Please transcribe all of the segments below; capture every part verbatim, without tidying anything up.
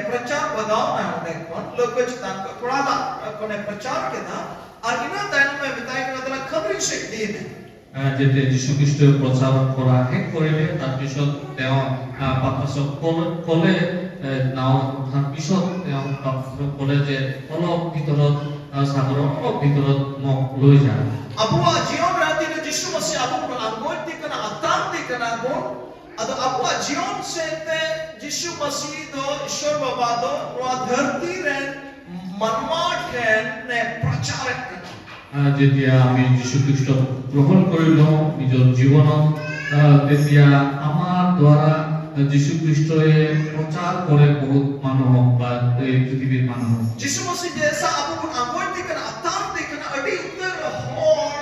ᱯᱨᱚᱪᱟᱨ ᱵᱟᱜᱟᱣ ᱱᱟ ᱚᱸᱰᱮ ᱠᱷᱚᱱ, ᱞᱟᱹᱣᱠᱟᱹ ᱪᱮᱛᱟᱱ ᱠᱷᱚᱱ ᱠᱚᱲᱟ ᱫᱟᱜ ᱠᱷᱚᱱᱮ ᱯᱨᱚᱪᱟᱨ ᱠᱮᱫᱟ, ᱟᱨ ᱤᱱᱟᱹ ᱛᱟᱭᱱᱚᱢ ᱮ ᱢᱮᱛᱟᱭ ᱠᱟᱱᱟ, "ᱫᱮᱞᱟ ᱠᱷᱟᱹᱢᱨᱤ ᱥᱮᱫ ᱤᱫᱤᱭᱮ ᱢᱮ᱾" ᱟᱨ ᱡᱟᱛᱮ ᱡᱤᱥᱩ ᱠᱷᱨᱤᱥᱴᱚ ᱯᱨᱚᱪᱟᱨ ᱠᱚᱨᱟ ᱦᱮᱡ ᱠᱚᱨᱤᱞᱮ, তার পিছত তেওঁ, আহ, বাপতিস্ম কলে, কলে, এ, নাও, তার পিছত তেওঁ বাপতিস্ম কলে যে অলপ ভিতৰত, আহ, সাগৰৰ অলপ ভিতৰত মোক লৈ যা। ᱟᱵᱚᱣᱟᱜ ᱡᱤᱭᱚᱱ ᱨᱮ ᱛᱤᱱᱟᱹᱜ ᱡᱤᱥᱩ ᱢᱟᱹᱥᱤ ᱟᱵᱚ ᱵᱚᱱ ᱟᱸᱜᱚᱪ ᱫᱮ ᱠᱟᱱᱟ, ᱟᱛᱟᱝ ᱫᱮ ᱠᱟᱱᱟ ᱵᱚᱱ, ᱟᱫᱚ ᱟᱵᱚᱣᱟᱜ ᱡᱤᱭᱚᱱ ᱥᱮᱫ ᱛᱮ ᱡᱤᱥᱩ ᱢᱟᱹᱥᱤ ᱫᱚ ᱤᱥᱚᱨ ᱵᱟᱵᱟ ᱫᱚ ᱱᱚᱣᱟ ᱫᱷᱟᱹᱨᱛᱤ ᱨᱮᱱ ᱢᱟᱱᱣᱟ ᱴᱷᱮᱱ ᱮ ᱯᱨᱚᱪᱟᱨᱮᱫ ᱠᱟᱱᱟ᱾ আহ, যেতিয়া আমি যীশু খ্ৰীষ্ট গ্ৰহণ কৰি লওঁ নিজৰ জীৱনত, আহ, তেতিয়া আমাৰ দ্বাৰা যীশু খ্ৰীষ্টই প্ৰচাৰ কৰে বহুত মানুহক বা এই পৃথিৱীৰ মানুহক। ᱡᱤᱥᱩ ᱢᱟᱹᱥᱤ ᱡᱮᱥᱟ ᱟᱵᱚ ᱵᱚᱱ ᱟᱸᱜᱚᱪ ᱫᱮ ᱠᱟᱱᱟ, ᱟᱛᱟᱝ ᱫᱮ ᱠᱟᱱᱟ, ᱟᱹᱰᱤ ᱩᱛᱟᱹᱨ ᱦᱚᱲ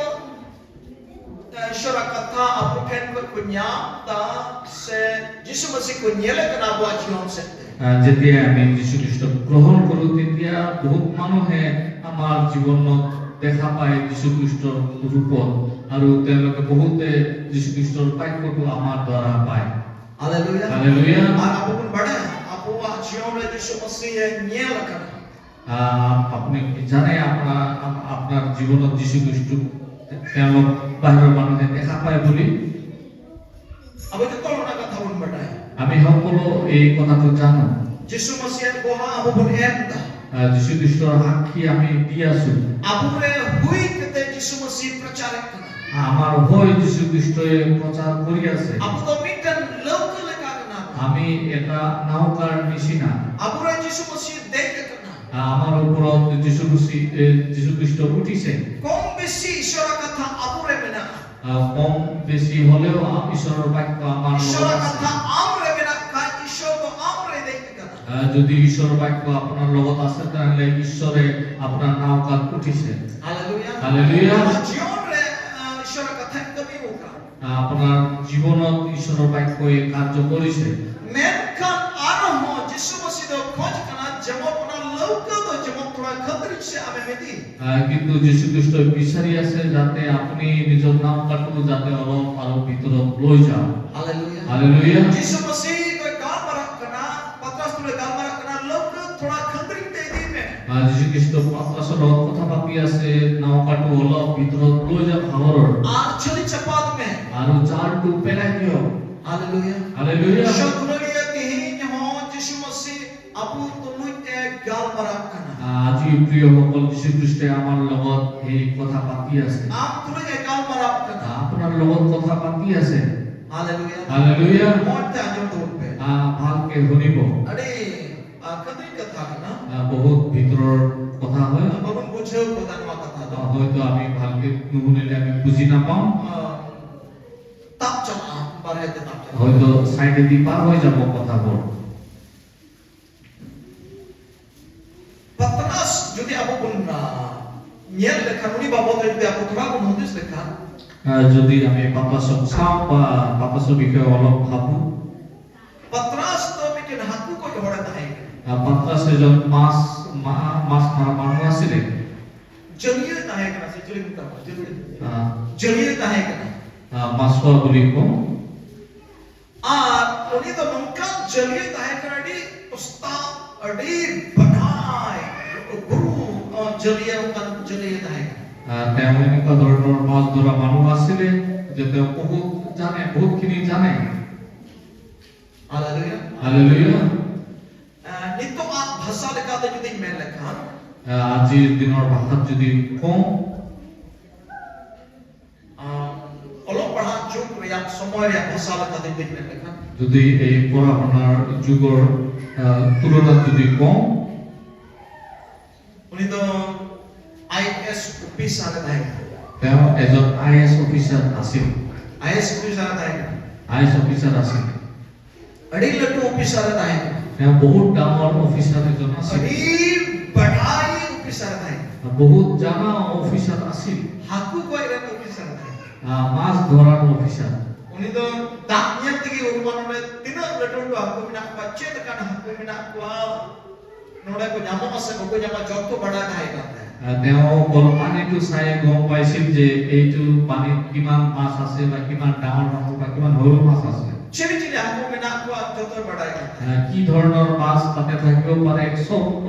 ᱤᱥᱚᱨᱟᱜ ᱠᱟᱛᱷᱟ ᱟᱵᱚ ᱴᱷᱮᱱ ᱠᱷᱚᱱ ᱠᱚ ᱧᱟᱢ ᱫᱟ ᱥᱮ ᱡᱤᱥᱩ ᱢᱟᱹᱥᱤ ᱠᱚ ᱧᱮᱞᱮ ᱠᱟᱱᱟ ᱟᱵᱚᱣᱟᱜ ᱡᱤᱭᱚᱱ ᱥᱮᱫ ᱛᱮ᱾ আহ, যেতিয়া আমি যীশু খ্ৰীষ্টক গ্ৰহণ কৰোঁ, তেতিয়া বহুত মানুহে আমাৰ জীৱনত দেখা পায় যীশু খ্ৰীষ্টৰ ৰূপত, আৰু তেওঁলোকে বহুতে যীশু খ্ৰীষ্টৰ বাক্যটো আমাৰ দ্বাৰা পায়। Hallelujah. Hallelujah. ᱟᱨ ᱟᱵᱚ ᱵᱚᱱ ᱵᱟᱲᱟᱭᱟ, ᱟᱵᱚᱣᱟᱜ ᱡᱤᱭᱚᱱ ᱨᱮ ᱡᱤᱥᱩ ᱢᱟᱹᱥᱤ ᱮ ᱧᱮᱞ ᱟᱠᱟᱱᱟ᱾ আহ, আপনি জানে আপনার, আপ-, আপোনাৰ জীৱনত যীশু খ্ৰীষ্ট তেওঁলোক বাহিৰৰ মানুহে দেখা পায় বুলি। ᱟᱵᱚ ᱡᱚᱛᱚ ᱦᱚᱲ ᱚᱱᱟ ᱠᱟᱛᱷᱟ ᱵᱚᱱ ᱵᱟᱰᱟᱭᱟ᱾ আমি সকলো এই কথাটো জানো। ᱡᱤᱥᱩ ᱢᱟᱹᱥᱤᱭᱟᱜ ᱜᱚᱦᱟ ᱟᱵᱚ ᱵᱚᱱ ᱮᱢ ᱮᱫᱟ᱾ আহ, যীশু খ্ৰীষ্টৰ সাক্ষী আমি দি আছো। ᱟᱵᱚᱨᱮ ᱦᱩᱭ ᱠᱟᱛᱮ ᱡᱤᱥᱩ ᱢᱟᱹᱥᱤ ᱯᱨᱚᱪᱟᱨᱮᱫ ᱠᱟᱱᱟ᱾ আমাৰ হৈ যীশু খ্ৰীষ্টই প্ৰচাৰ কৰি আছে। ᱟᱵᱚ ᱫᱚ ᱢᱤᱫᱴᱮᱱ ᱞᱟᱹᱣᱠᱟᱹ ᱞᱮᱠᱟ ᱠᱟᱱᱟ ᱵᱚᱱ᱾ আমি এটা নৌকাৰ নিচিনা। ᱟᱵᱚᱨᱮ ᱡᱤᱥᱩ ᱢᱟᱹᱥᱤ ᱫᱮᱡ ᱟᱠᱟᱱᱟ᱾ আহ, আমাৰ ওপৰত যীশু খ্ৰীষ্ট, এ, যীশু খ্ৰীষ্ট উঠিছে। ᱠᱚᱢ ᱵᱮᱥᱤ ᱤᱥᱚᱨᱟᱜ ᱠᱟᱛᱷᱟ ᱟᱵᱚᱨᱮ ᱢᱮᱱᱟᱜᱼᱟ᱾ আহ, কম বেশি হলেও আ-, ঈশ্বৰৰ বাক্য আমাৰ লগত ᱤᱥᱚᱨᱟᱜ আছে। ᱠᱟᱛᱷᱟ ᱟᱢᱨᱮ ᱢᱮᱱᱟᱜ ᱠᱷᱟᱱ ᱤᱥᱚᱨ ᱫᱚ ᱟᱢᱨᱮ ᱫᱮᱡ ᱟᱠᱟᱱᱟ᱾ আহ, যদি ঈশ্বৰৰ বাক্য আপোনাৰ লগত আছে, তেনেহ'লে ঈশ্বৰে আপোনাৰ নৌকাত উঠিছে। Hallelujah. Hallelujah. ᱟᱢᱟᱜ ᱡᱤᱭᱚᱱ ᱨᱮ, ᱟᱸ, ᱤᱥᱚᱨᱟᱜ ᱠᱟᱛᱷᱟᱭ ᱠᱟᱹᱢᱤ ᱟᱠᱟᱫ᱾ ᱟᱸ, আপোনাৰ জীৱনত ঈশ্বৰৰ বাক্যই কাৰ্য কৰিছে। ᱢᱮᱱᱠᱷᱟᱱ ᱟᱨᱦᱚᱸ ᱡᱤᱥᱩ ᱢᱟᱹᱥᱤ ᱫᱚ ᱠᱷᱚᱡ ᱠᱟᱱᱟ, ᱡᱮᱢᱚᱱ ᱚᱱᱟ ᱞᱟᱹᱣᱠᱟᱹ ᱫᱚ ᱡᱮᱢᱚᱱ ᱛᱷᱚᱲᱟ ᱠᱷᱟᱹᱛᱨᱤ ᱥᱮ ᱟᱢᱮᱢ ᱤᱫᱤ᱾ ᱟᱸ, কিন্তু যীশু খ্ৰীষ্টই বিচাৰি আছে যাতে আপুনি নিজৰ নৌকাটো যাতে অলপ আৰু ভিতৰত লৈ যাওক। Hallelujah. Hallelujah. ᱡᱤᱥᱩ ᱢᱟᱹᱥᱤ ᱫᱚᱭ ᱜᱟᱞᱢᱟᱨᱟᱜ ᱠᱟᱱᱟ, ᱯᱟᱛᱨᱟᱥ ᱛᱩᱞᱩᱡ ᱜᱟᱞᱢᱟᱨᱟᱜ ᱠᱟᱱᱟ, যীশু খ্ৰীষ্ট পাতৰাছৰ লগত কথা পাতি আছে, নাওকাটো অলপ ভিতৰত লৈ যা ভাগৰৰ। Archali chapat me. আৰু জালটো পেলাই দিয়ক। Hallelujah. Hallelujah. Sokrolia tihin ho Jisu Masih abu tului e galmarap kana. আজি প্ৰিয়সকল, যীশু খ্ৰীষ্টই আমাৰ লগত সেই কথা পাতি আছে। Am tului e galmarap kana. আপোনাৰ লগত কথা পাতি আছে। Hallelujah. Hallelujah. Mon te anjom tului pe. আহ, ভালকে শুনিব। Adi, ah, kadri katha kana. আহ, বহুত ভিতৰৰ কথা হয়। Ah, babun bujheu ko dan ma katha do. আহ, হয়তো আমি ভালকে নুশুনিলে আমি বুজি নাপাম। Ah, tap chala, barhe te tap chala. হয়তো সাইডেদি পাৰ হৈ যাব কথাবোৰ। Patras jodi abo bun, ah, nyel lekhan uni babot re jodi abo thora bun hudis lekhan. আহ, যদি আমি পাতৰাছক চাওঁ বা পাতৰাছৰ বিষয়ে অলপ ভাবো, Patras do mitin haku ko hore tahe. আহ, পাতৰাছ এজন মাছ, মা-, মাছ মৰা মানুহ আছিলে। Jaliya tahe kana se, jaliya tahe, jaliya. আহ, Jaliya tahe kana. আহ, মাছ খোৱা বুলি কওঁ। Ar uni do nongkan jaliya tahe kana di ustad, adi badai guru, ah, jaliya kan jaliya tahe kana. আহ, তেওঁ এনেকুৱা ধৰণৰ মাছ ধৰা মানুহ আছিলে যে তেওঁ বহুত জানে, বহুতখিনি জানে। Hallelujah. Hallelujah. Ah, nitoa bhasa lekate jodi men lekhan. আহ, আজিৰ দিনৰ ভাষাত যদি কওঁ, আহ, ᱚᱞᱚᱜ ᱯᱟᱲᱦᱟᱜ ᱡᱩᱜᱽ ᱨᱮᱭᱟᱜ ᱥᱚᱢᱚᱭ ᱨᱮᱭᱟᱜ ᱵᱷᱟᱥᱟ ᱞᱮᱠᱟᱛᱮ ᱡᱩᱫᱤ ᱢᱮᱱ ᱞᱮᱠᱷᱟᱱ᱾ যদি এই পঢ়া শুনাৰ যুগৰ, আহ, তুলনাত যদি কওঁ, ᱩᱱᱤ ᱫᱚ আই এ এছ ᱚᱯᱷᱤᱥᱟᱨ ᱮ ᱛᱟᱦᱮᱸ ᱠᱟᱱᱟ᱾ তেওঁ এজন আই এ এছ অফিচাৰ আছিল। আই এ এছ ᱚᱯᱷᱤᱥᱟᱨ ᱮ ᱛᱟᱦᱮᱸ ᱠᱟᱱᱟ᱾ আই এ এছ অফিচাৰ আছিল। ᱟᱹᱰᱤ ᱞᱟᱹᱴᱩ ᱚᱯᱷᱤᱥᱟᱨ ᱮ ᱛᱟᱦᱮᱸ ᱠᱟᱱᱟ᱾ তেওঁ বহুত ডাঙৰ অফিচাৰ এজন আছিল। ᱟᱹᱰᱤ ᱵᱟᱰᱟᱭ ᱚᱯᱷᱤᱥᱟᱨ ᱮ ᱛᱟᱦᱮᱸ ᱠᱟᱱᱟ᱾ বহুত জানা অফিচাৰ আছিল। ᱦᱟᱹᱠᱩ ᱜᱚᱡ ᱨᱮᱱ ᱚᱯᱷᱤᱥᱟᱨ ᱮ ᱛᱟᱦᱮᱸ ᱠᱟᱱᱟ᱾ ᱟᱨ ᱢᱟᱥ ᱫᱷᱚᱨᱟᱱ ᱚᱯᱷᱤᱥᱟᱨ᱾ ᱩᱱᱤ ᱫᱚ ᱫᱟᱜ ᱧᱮᱞ ᱛᱮᱜᱮ ᱚᱱᱩᱢᱟᱱ ᱚᱸᱰᱮ ᱛᱤᱱᱟᱹᱜ ᱞᱟᱹᱴᱩ ᱞᱟᱹᱴᱩ ᱦᱟᱹᱠᱩ ᱢᱮᱱᱟᱜ ᱠᱚᱣᱟ, ᱪᱮᱫ ᱞᱮᱠᱟᱱ ᱦᱟᱹᱠᱩ ᱢᱮᱱᱟᱜ ᱠᱚᱣᱟ, ᱱᱚᱰᱮ ᱠᱚ ᱧᱟᱢᱚᱜᱼᱟ ᱥᱮ ᱵᱟᱠᱚ ᱧᱟᱢᱚᱜᱼᱟ, ᱡᱚᱛᱚ ᱵᱟᱰᱟᱭ ᱛᱟᱦᱮᱸ ᱠᱟᱱ ᱛᱟᱭᱟ᱾ আহ, তেওঁ অকল পানীটো চাই গম পাইছিল যে এইটো পানীত কিমান মাছ আছে বা কিমান ডাঙৰ মাছ বা কিমান সৰু মাছ আছে। ᱪᱤᱞᱤ ᱪᱤᱞᱤ ᱦᱟᱹᱠᱩ ᱢᱮᱱᱟᱜ ᱠᱚᱣᱟ ᱡᱚᱛᱚᱭ ᱵᱟᱰᱟᱭ ᱠᱟᱱ ᱛᱟᱦᱮᱸᱫ᱾ আহ, কি ধৰণৰ মাছ তাতে থাকিব পাৰে, সব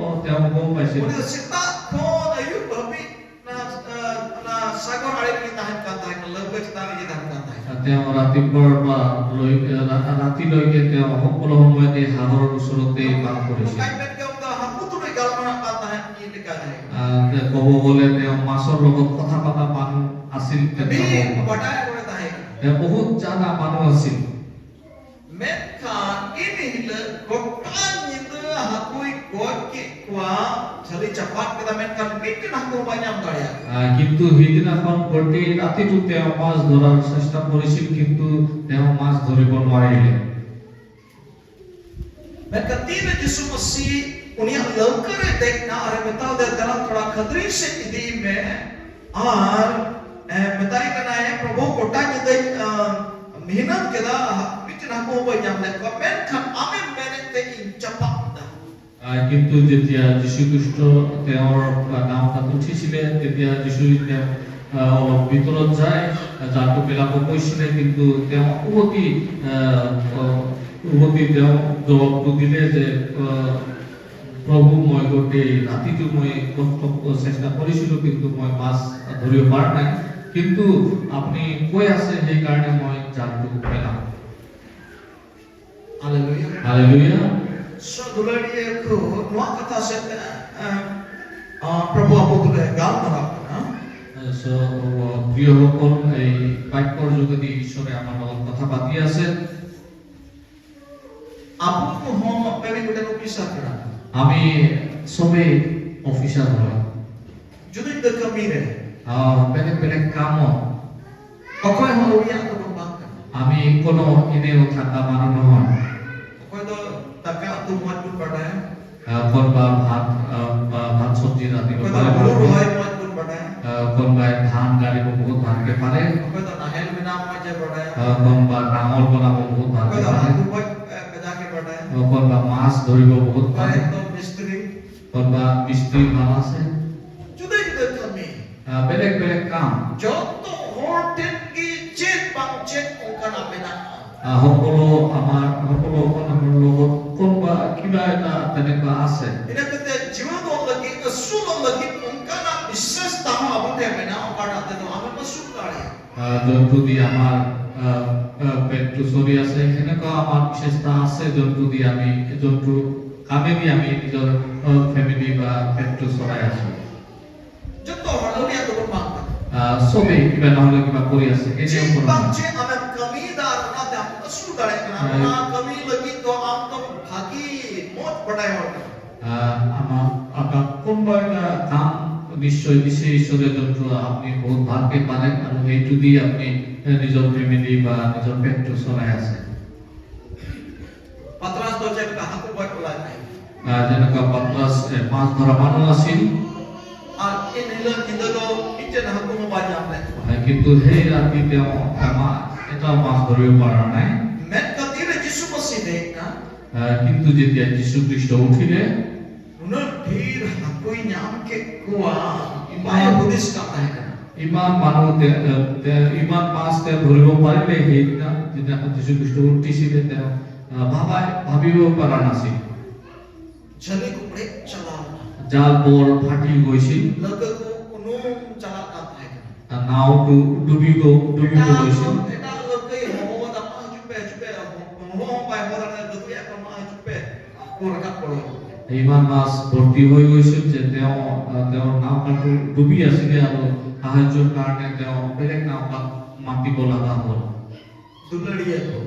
তেওঁ গম পাইছিল। ᱩᱱᱤ ᱫᱚ ᱥᱮᱛᱟᱜ ᱠᱷᱚᱱ ᱟᱹᱭᱩᱵ ᱫᱷᱟᱹᱵᱤᱡ ᱚᱱᱟ, ᱟᱸ, ᱚᱱᱟ ᱥᱟᱜᱚᱨ ᱟᱲᱮ ᱨᱮᱜᱮ ᱛᱟᱦᱮᱱ ᱠᱟᱱ ᱛᱟᱦᱮᱸᱫ, ᱞᱟᱹᱣᱠᱟᱹ ᱪᱮᱛᱟᱱ ᱨᱮᱜᱮ ᱛᱟᱦᱮᱱ ᱠᱟᱱ ᱛᱟᱦᱮᱸᱫ᱾ তেওঁ ৰাতিপুৱাৰ পৰা লৈ ৰা- ৰাতিলৈকে তেওঁ সকলো সময়তে সাগৰৰ ওচৰতে বাস কৰিছিল। ᱱᱚᱝᱠᱟᱭ ᱢᱮᱱ ᱠᱮᱫᱟ, ᱩᱱᱤ ᱫᱚ ᱦᱟᱹᱠᱩ ᱛᱩᱞᱩᱡ ᱜᱟᱞᱢᱟᱨᱟᱜ ᱠᱟᱱ ᱛᱟᱦᱮᱸᱫ, ᱪᱮᱫ ᱞᱮᱠᱟ ᱛᱟᱦᱮᱸ ᱠᱟᱱᱟ᱾ আহ, তে ক'ব গ'লে তেওঁ মাছৰ লগত কথা পতা মানুহ আছিল। ᱟᱹᱰᱤ ᱵᱟᱰᱟᱭ ᱦᱚᱲᱮ ᱛᱟᱦᱮᱸ ᱠᱟᱱᱟ᱾ তেওঁ বহুত জানা মানুহ আছিল। ᱢᱮᱱᱠᱷᱟᱱ ᱤᱱ ᱦᱤᱞᱳᱜ ᱜᱚᱴᱟ ᱧᱤᱫᱟᱹ ᱦᱟᱹᱠᱩᱭ ᱜᱚᱡ ᱠᱮᱫ ᱠᱚᱣᱟ, ᱡᱷᱟᱹᱞᱤ ᱪᱟᱯᱟᱫ ᱠᱮᱫᱟ, ᱢᱮᱱᱠᱷᱟᱱ ᱢᱤᱫᱴᱮᱱ ᱦᱟᱹᱠᱩ ᱦᱚᱸ ᱵᱟᱭ ᱧᱟᱢ ᱫᱟᱲᱮᱭᱟᱜ᱾ আহ, কিন্তু সিদিনাখন গোটেই ৰাতিটো তেওঁ মাছ ধৰাৰ চেষ্টা কৰিছিল, কিন্তু তেওঁ মাছ ধৰিব নোৱাৰিলে। ᱢᱮᱱᱠᱷᱟᱱ ᱛᱤᱱᱨᱮ ᱡᱤᱥᱩ ᱢᱟᱹᱥᱤ ᱩᱱᱤᱭᱟᱜ ᱞᱟᱹᱣᱠᱟᱹ ᱨᱮ ᱫᱮᱡ ᱮᱱᱟ ᱟᱨᱮ ᱢᱮᱛᱟ ᱫᱮᱭᱟ, ᱫᱮᱞᱟ ᱛᱷᱚᱲᱟ ᱠᱷᱟᱹᱫᱽᱨᱤ ᱥᱮᱫ ᱤᱫᱤᱭ ᱢᱮ, ᱟᱨ ᱮ, ᱢᱮᱛᱟᱭ ᱠᱟᱱᱟᱭ, ᱯᱨᱚᱵᱷᱩ, ᱜᱚᱴᱟ ᱧᱤᱫᱟᱹᱧ ᱟᱸ, ᱢᱮᱦᱱᱚᱛ ᱠᱮᱫᱟ, ᱦᱟ- ᱢᱤᱫᱴᱮᱱ ᱦᱟᱹᱠᱩ ᱦᱚᱸ ᱵᱟᱹᱧ ᱧᱟᱢ ᱞᱮᱫ ᱠᱚᱣᱟ, ᱢᱮᱱᱠᱷᱟᱱ ᱟᱢᱮᱢ ᱢᱮᱱᱮᱫ ᱛᱮ ᱤᱧ ᱪᱟᱯᱟᱫ ᱮᱫᱟ᱾ আহ, কিন্তু যেতিয়া যীশুখ্ৰীষ্ট তেওঁৰ নাওত উঠিছিলে, তেতিয়া যীশুৱে তেওঁ আহ, অলপ ভিতৰত যায়, আহ, জালটো পেলাব কৈছিলে, কিন্তু তেওঁ উভতি আহ, আহ, উভতি তেওঁ জবাবটো দিলে যে আহ, প্ৰভু, মই গোটেই ৰাতিটো মই কষ্ট চেষ্টা কৰিছিলো, কিন্তু মই মাছ ধৰিব পৰা নাই, কিন্তু আপুনি কৈ আছে, সেইকাৰণে মই জালটো পেলাম। Hallelujah. Hallelujah. So, ᱫᱩᱞᱟᱹᱲᱤᱭᱟᱹ ᱠᱚ, ᱱᱚᱣᱟ ᱠᱟᱛᱷᱟ ᱥᱮᱫ, ᱮ, ᱮ, ᱯᱨᱚᱵᱷᱩ ᱟᱵᱚ ᱛᱩᱞᱩᱡ ᱜᱟᱞᱢᱟᱨᱟᱣ ᱠᱟᱱᱟ᱾ So, প্ৰিয়সকল, এই বাক্যৰ যোগেদি ঈশ্বৰে আমাৰ লগত কথা পাতি আছে। ᱟᱵᱚ ᱠᱚᱦᱚᱸ ᱠᱟᱹᱢᱤ ᱠᱚᱴᱷᱮᱱ ᱚᱯᱷᱤᱥᱟᱨ ᱠᱟᱱᱟ᱾ আমি সবেই অফিচাৰ হয়। ᱡᱩᱫᱟᱹ ᱡᱩᱫᱟᱹ ᱠᱟᱹᱢᱤ ᱨᱮ᱾ বেলেগ বেলেগ কামত। ᱚᱠᱚᱭ ᱦᱚᱸ ᱟᱹᱣᱲᱤᱭᱟᱜ ᱫᱚᱵᱚᱱ ᱵᱟᱝ ᱠᱟᱱᱟ᱾ আমি কোনো এনেও থাকা মানুহ নহয়। ᱚᱠᱚᱭ ᱫᱚ ᱫᱟᱠᱟ ᱩᱛᱩ ᱢᱚᱡᱽ ᱵᱚᱱ ᱵᱟᱰᱟᱭᱟ᱾ কোনোবা ভাত, ভাত চব্জি ৰান্ধিব ᱚᱠᱚᱭ ᱫᱚ পাৰে ᱦᱩᱲᱩ ভালকৈ। ᱨᱚᱦᱚᱭ ᱢᱚᱡᱽ ᱵᱚᱱ ᱵᱟᱰᱟᱭᱟ᱾ কোনোবাই ধান কাটিব বহুত ভালকৈ পাৰে। ᱚᱠᱚᱭ ᱫᱚ ᱱᱟᱦᱮᱞ ᱵᱮᱱᱟᱣ ᱢᱚᱡᱽ ᱮ ᱵᱟᱰᱟᱭᱟ᱾ কোনোবা নাঙল বনাব বহুত ᱚᱠᱚᱭ ভালকৈ ᱫᱚ পাৰে। ᱦᱟᱹᱠᱩ ᱜᱚᱡ, ᱮ, ᱠᱟᱡᱟᱠ ᱮ ᱵᱟᱰᱟᱭᱟ᱾ কোনোবা মাছ ধৰিব বহুত ᱚᱠᱚᱭ ভালকৈ। ᱫᱚ ᱢᱤᱥᱛᱨᱤ᱾ কোনোবা মিস্ত্রি ভাল আছে। ᱡᱩᱫᱟᱹ ᱡᱩᱫᱟᱹ ᱠᱟᱹᱢᱤ᱾ বেলেগ বেলেগ কাম। ᱡᱚᱛᱚ ᱦᱚᱲ ᱴᱷᱮᱱ ᱜᱮ ᱪᱮᱫ ᱵᱟᱝ ᱪᱮᱫ ᱚᱱᱠᱟᱱᱟᱜ ᱢᱮᱱᱟᱜᱼᱟ᱾ আহ, সকলো আমাৰ সকলো অকণমানৰ লগত কোনোবা কিবা এটা তেনেকুৱা আছে। ᱤᱱᱟᱹ ᱠᱟᱛᱮ ᱡᱤᱣᱮᱫᱚᱜ ᱞᱟᱹᱜᱤᱫ, ᱟᱹᱥᱩᱞᱚᱜ ᱞᱟᱹᱜᱤᱫ ᱚᱱᱠᱟᱱᱟᱜ ᱵᱤᱥᱮᱥ ᱫᱟᱣ ᱟᱵᱚ ᱴᱷᱮᱱ ᱢᱮᱱᱟᱜᱼᱟ, ᱚᱠᱟᱴᱟᱜ ᱛᱮᱫᱚ ᱟᱢᱮᱢ ᱟᱹᱥᱩᱞ ᱫᱟᱲᱮᱭᱟᱜᱼᱟ᱾ আহ, যোনটো দি আমাৰ আহ, আহ, পেটটো চলি আছে, সেনেকুৱা আমাৰ বিশেষতা আছে, যোনটো দি আমি যোনটো কামেদি আমি নিজৰ ফেমিলি বা পেটটো চলাই আছো। ᱡᱚᱛᱚ ᱦᱚᱲ ᱟᱹᱣᱲᱤᱭᱟᱜ ᱫᱚᱵᱚᱱ ᱵᱟᱝ ᱠᱟᱱᱟ᱾ আহ, সবেই কিবা নহ'লে কিবা কৰি আছে, কেতিয়াও ᱪᱮᱫ কোনো ᱵᱟᱝ না। ᱪᱮᱫ ᱟᱢᱮᱢ ᱠᱟᱹᱢᱤᱭᱮᱫᱟ ᱟᱨ ᱚᱱᱟᱛᱮ ᱟᱢ ᱟᱹᱥᱩᱞ ᱫᱟᱲᱮᱭᱟᱜ ᱠᱟᱱᱟ, ᱦᱮᱸ᱾ ᱚᱱᱟ ᱠᱟᱹᱢᱤ ᱞᱟᱹᱜᱤᱫ ᱫᱚ ᱟᱢ ᱫᱚ ᱵᱷᱟᱹᱜᱤ ᱢᱚᱡᱽ ᱵᱟᱰᱟᱭ ᱦᱚᱲ ᱠᱟᱱᱟ᱾ আহ, আমাৰ আপোনাক কোনোবা এটা কাম নিশ্চয় দিছে ঈশ্বৰে, যোনটো আপুনি বহুত ভালকে পাৰে আৰু সেইটো দি আপুনি এ, নিজৰ ফেমিলি বা নিজৰ পেটটো চলাই আছে। ᱯᱟᱛᱨᱟᱥ ᱫᱚ ᱪᱮᱫ ᱞᱮᱠᱟ ᱦᱟᱹᱠᱩ ᱜᱚᱡ ᱠᱚ ᱞᱟᱭ ᱛᱟᱦᱮᱸᱫ? আহ, যেনেকুৱা পাত্ৰাছ এ, মাছ ধৰা মানুহ আছিল। ᱟᱨ ᱮᱱ ᱦᱤᱞᱳᱜ ᱧᱤᱫᱟᱹ ᱫᱚ ᱢᱤᱫᱴᱮᱱ ᱦᱟᱹᱠᱩ ᱦᱚᱸ ᱵᱟᱭ ᱧᱟᱢ ᱞᱮᱫ ᱠᱚᱣᱟ᱾ আহ, কিন্তু সেই ৰাতি তেওঁ এমা- এটা মাছ ধৰিব পৰা নাই। ᱢᱮᱫ ᱠᱟᱹᱴᱤᱡ ᱨᱮ ᱡᱤᱥᱩ ᱢᱟᱹᱥᱤ ᱦᱮᱡ ᱮᱱᱟ᱾ আহ, কিন্তু যেতিয়া যীশু খ্ৰীষ্ট উঠিলে, ᱩᱱᱟᱹᱜ ᱰᱷᱮᱨ ᱦᱟᱹᱠᱩᱭ ᱧᱟᱢ ᱠᱮᱫ ᱠᱚᱣᱟ, ᱵᱟᱭ ᱦᱩᱫᱤᱥ ᱠᱟᱱ ᱛᱟᱦᱮᱸ ᱠᱟᱱᱟ। ইমান মানুহ তে- এ, তে- ইমান মাছ তেওঁ ধৰিব পাৰিলে সেইদিনা, যিদিনাখন যীশু খ্ৰীষ্ট উঠিছিলে, তেওঁ আহ, ভাবাই ভাবিব পৰা নাছিল। ᱡᱷᱟᱹᱞᱤ ᱠᱚ ᱯᱮᱨᱮᱡ ᱪᱟᱞᱟᱣ ᱮᱱᱟ। জাল বৰ ফাটি গৈছিল। ᱞᱟᱹᱣᱠᱟᱹ ᱠᱚ ᱩᱱᱩᱢ ᱪᱟᱞᱟᱜ ᱠᱟᱱ ᱛᱟᱦᱮᱸ ᱠᱟᱱᱟ। আহ, নাওটো ডুবি গৈ ডুবিব লৈছিল। ᱮᱴᱟᱜ ᱞᱟᱹᱣᱠᱟᱹᱭ ᱦᱚᱦᱚᱣᱟᱫᱟ, "ᱢᱟ ᱦᱤᱡᱩᱜ ᱯᱮ, ᱦᱤᱡᱩᱜ ᱯᱮ।" ᱦᱚᱦᱚ ᱦᱚᱸ ᱵᱟᱭ ᱦᱚᱦᱚ ᱫᱟᱲᱮᱭᱟᱜᱼᱟ, ᱞᱟᱹᱣᱠᱟᱹᱭᱟᱜ ᱠᱟᱱᱟ, "ᱢᱟ ᱦᱤᱡᱩᱜ ᱯᱮ, ᱠᱚ ᱨᱟᱠᱟᱵ ᱜᱚᱲᱚ ᱟᱵᱚᱱ ᱯᱮ।" ইমান মাছ ভৰ্তি হৈ গৈছিল যে তেওঁ আহ, তেওঁৰ নাওকাটো ডুবি আছিলে আৰু সাহায্যৰ কাৰণে তেওঁ বেলেগ নাওকাত মাতিব লগা হ'ল। ᱫᱩᱞᱟᱹᱲᱤᱭᱟᱹ ᱠᱚ,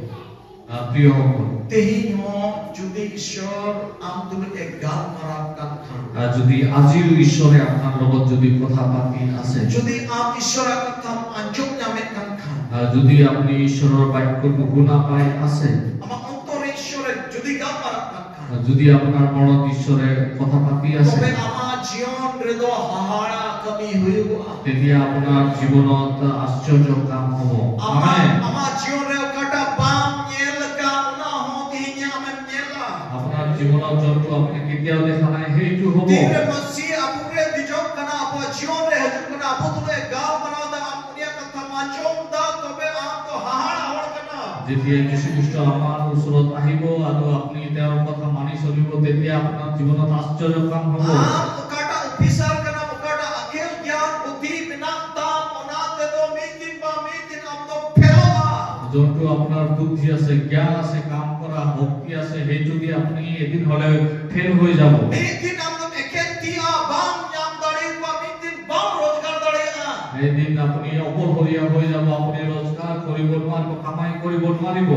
আহ, প্ৰিয়সকল, ᱛᱮᱦᱮᱧ ᱦᱚᱸ ᱡᱩᱫᱤ ᱤᱥᱚᱨ ᱟᱢ ᱛᱩᱞᱩᱡ ᱮ ᱜᱟᱞᱢᱟᱨᱟᱣ ᱠᱟᱱ ᱠᱷᱟᱱ, আহ, যদি আজিও ঈশ্বৰে আপোনাৰ লগত যদি কথা পাতি আছে, ᱡᱩᱫᱤ ᱟᱢ ᱤᱥᱚᱨᱟᱜ ᱠᱟᱛᱷᱟᱢ ᱟᱸᱡᱚᱢ ᱧᱟᱢᱮᱫ ᱠᱟᱱ ᱠᱷᱟᱱ, আহ, যদি আপুনি ঈশ্বৰৰ বাক্যটো শুনা পাই আছে, ᱟᱢᱟᱜ ᱚᱱᱛᱚᱨ ᱨᱮ ᱤᱥᱚᱨᱮ ᱡᱩᱫᱤ ᱜᱟᱞᱢᱟᱨᱟᱜ ᱠᱟᱱ ᱠᱷᱟᱱ, আহ, যদি আপোনাৰ মনত ঈশ্বৰে কথা পাতি আছে, ᱛᱚᱵᱮ ᱟᱢᱟᱜ ᱡᱤᱭᱚᱱ ᱨᱮᱫᱚ ᱦᱟᱦᱟᱲᱟ ᱠᱟᱹᱢᱤ ᱦᱩᱭᱩᱜᱼᱟ᱾ তেতিয়া আপোনাৰ জীৱনত আশ্চৰ্য কাম হ'ব। ᱟᱢᱟᱜ, আমেন। ᱟᱢᱟᱜ ᱡᱤᱭᱚᱱ ᱨᱮ ᱚᱠᱟᱴᱟᱜ ᱵᱟᱢ ᱧᱮᱞ ᱟᱠᱟᱫ, ᱚᱱᱟ ᱦᱚᱸ ᱛᱮᱦᱮᱧ ᱟᱢᱮᱢ ᱧᱮᱞᱟ᱾ আপোনাৰ জীৱনত যোনটো আপুনি কেতিয়াও দেখা নাই, সেইটো হ'ব। ᱛᱤᱱᱨᱮ ᱢᱟᱹᱥᱤ ᱟᱵᱚ ᱨᱮ ᱫᱮᱡᱚᱜ ᱠᱟᱱᱟ, ᱟᱵᱚᱣᱟᱜ ᱡᱤᱭᱚᱱ ᱨᱮ ᱦᱤᱡᱩᱜ ᱠᱟᱱᱟ, ᱟᱵᱚ ᱛᱩᱞᱩᱡ ᱮ ᱜᱟᱞᱢᱟᱨᱟᱣ ᱮᱫᱟ, ᱟᱢ ᱩᱱᱤᱭᱟᱜ ᱠᱟᱛᱷᱟᱢ ᱟᱸᱡᱚᱢ ᱮᱫᱟ, ᱛᱚᱵᱮ ᱟᱢ ᱫᱚ ᱦᱟᱦᱟᱲᱟ ᱦᱚᱲ ᱠᱟᱱᱟ᱾ যেতিয়া যীশু খ্ৰীষ্ট আমাৰ ওচৰত আহিব আৰু আপুনি তেওঁৰ কথা মানি চলিব, তেতিয়া আপোনাৰ জীৱনত আশ্চৰ্য কাম হ'ব। ᱟᱢ ᱚᱠᱟᱴᱟᱜ ᱚᱯᱷᱤᱥᱟᱨ ᱠᱟᱱᱟᱢ, ᱚᱠᱟᱴᱟᱜ ᱟᱹᱠᱤᱞ ᱜᱮᱭᱟᱱ ᱵᱩᱫᱽᱫᱷᱤ ᱢᱮᱱᱟᱜ ᱛᱟᱢ, ᱚᱱᱟ ᱛᱮᱫᱚ ᱢᱤᱫ ᱫᱤᱱ ᱵᱟ ᱢᱤᱫ ᱫᱤᱱ ᱟᱢ ᱫᱚᱢ ᱯᱷᱮᱞᱚᱜᱼᱟ᱾ যোনটো আপোনাৰ বুদ্ধি আছে, জ্ঞান আছে, কাম কৰা শক্তি আছে, সেইটো দি আপুনি এদিন হ'লে ফেইল হৈ যাব। ᱢᱤᱫ ᱫᱤᱱ ᱟᱢ ᱫᱚᱢ ᱮᱠᱮᱱ ᱛᱤᱭᱟ, ᱵᱟᱢ ᱧᱟᱢ ᱫᱟᱲᱮᱭᱟᱠᱚᱣᱟ, ᱢᱤᱫ ᱫᱤᱱ ᱵᱟᱢ ᱨᱳᱡᱽᱜᱟᱨ ᱫᱟᱲᱮᱭᱟᱜᱼᱟ᱾ এদিন আপুনি অকলশৰীয়া হৈ যাব, আপুনি ৰোজগাৰ কৰিব নোৱাৰিব, কামাই কৰিব নোৱাৰিব।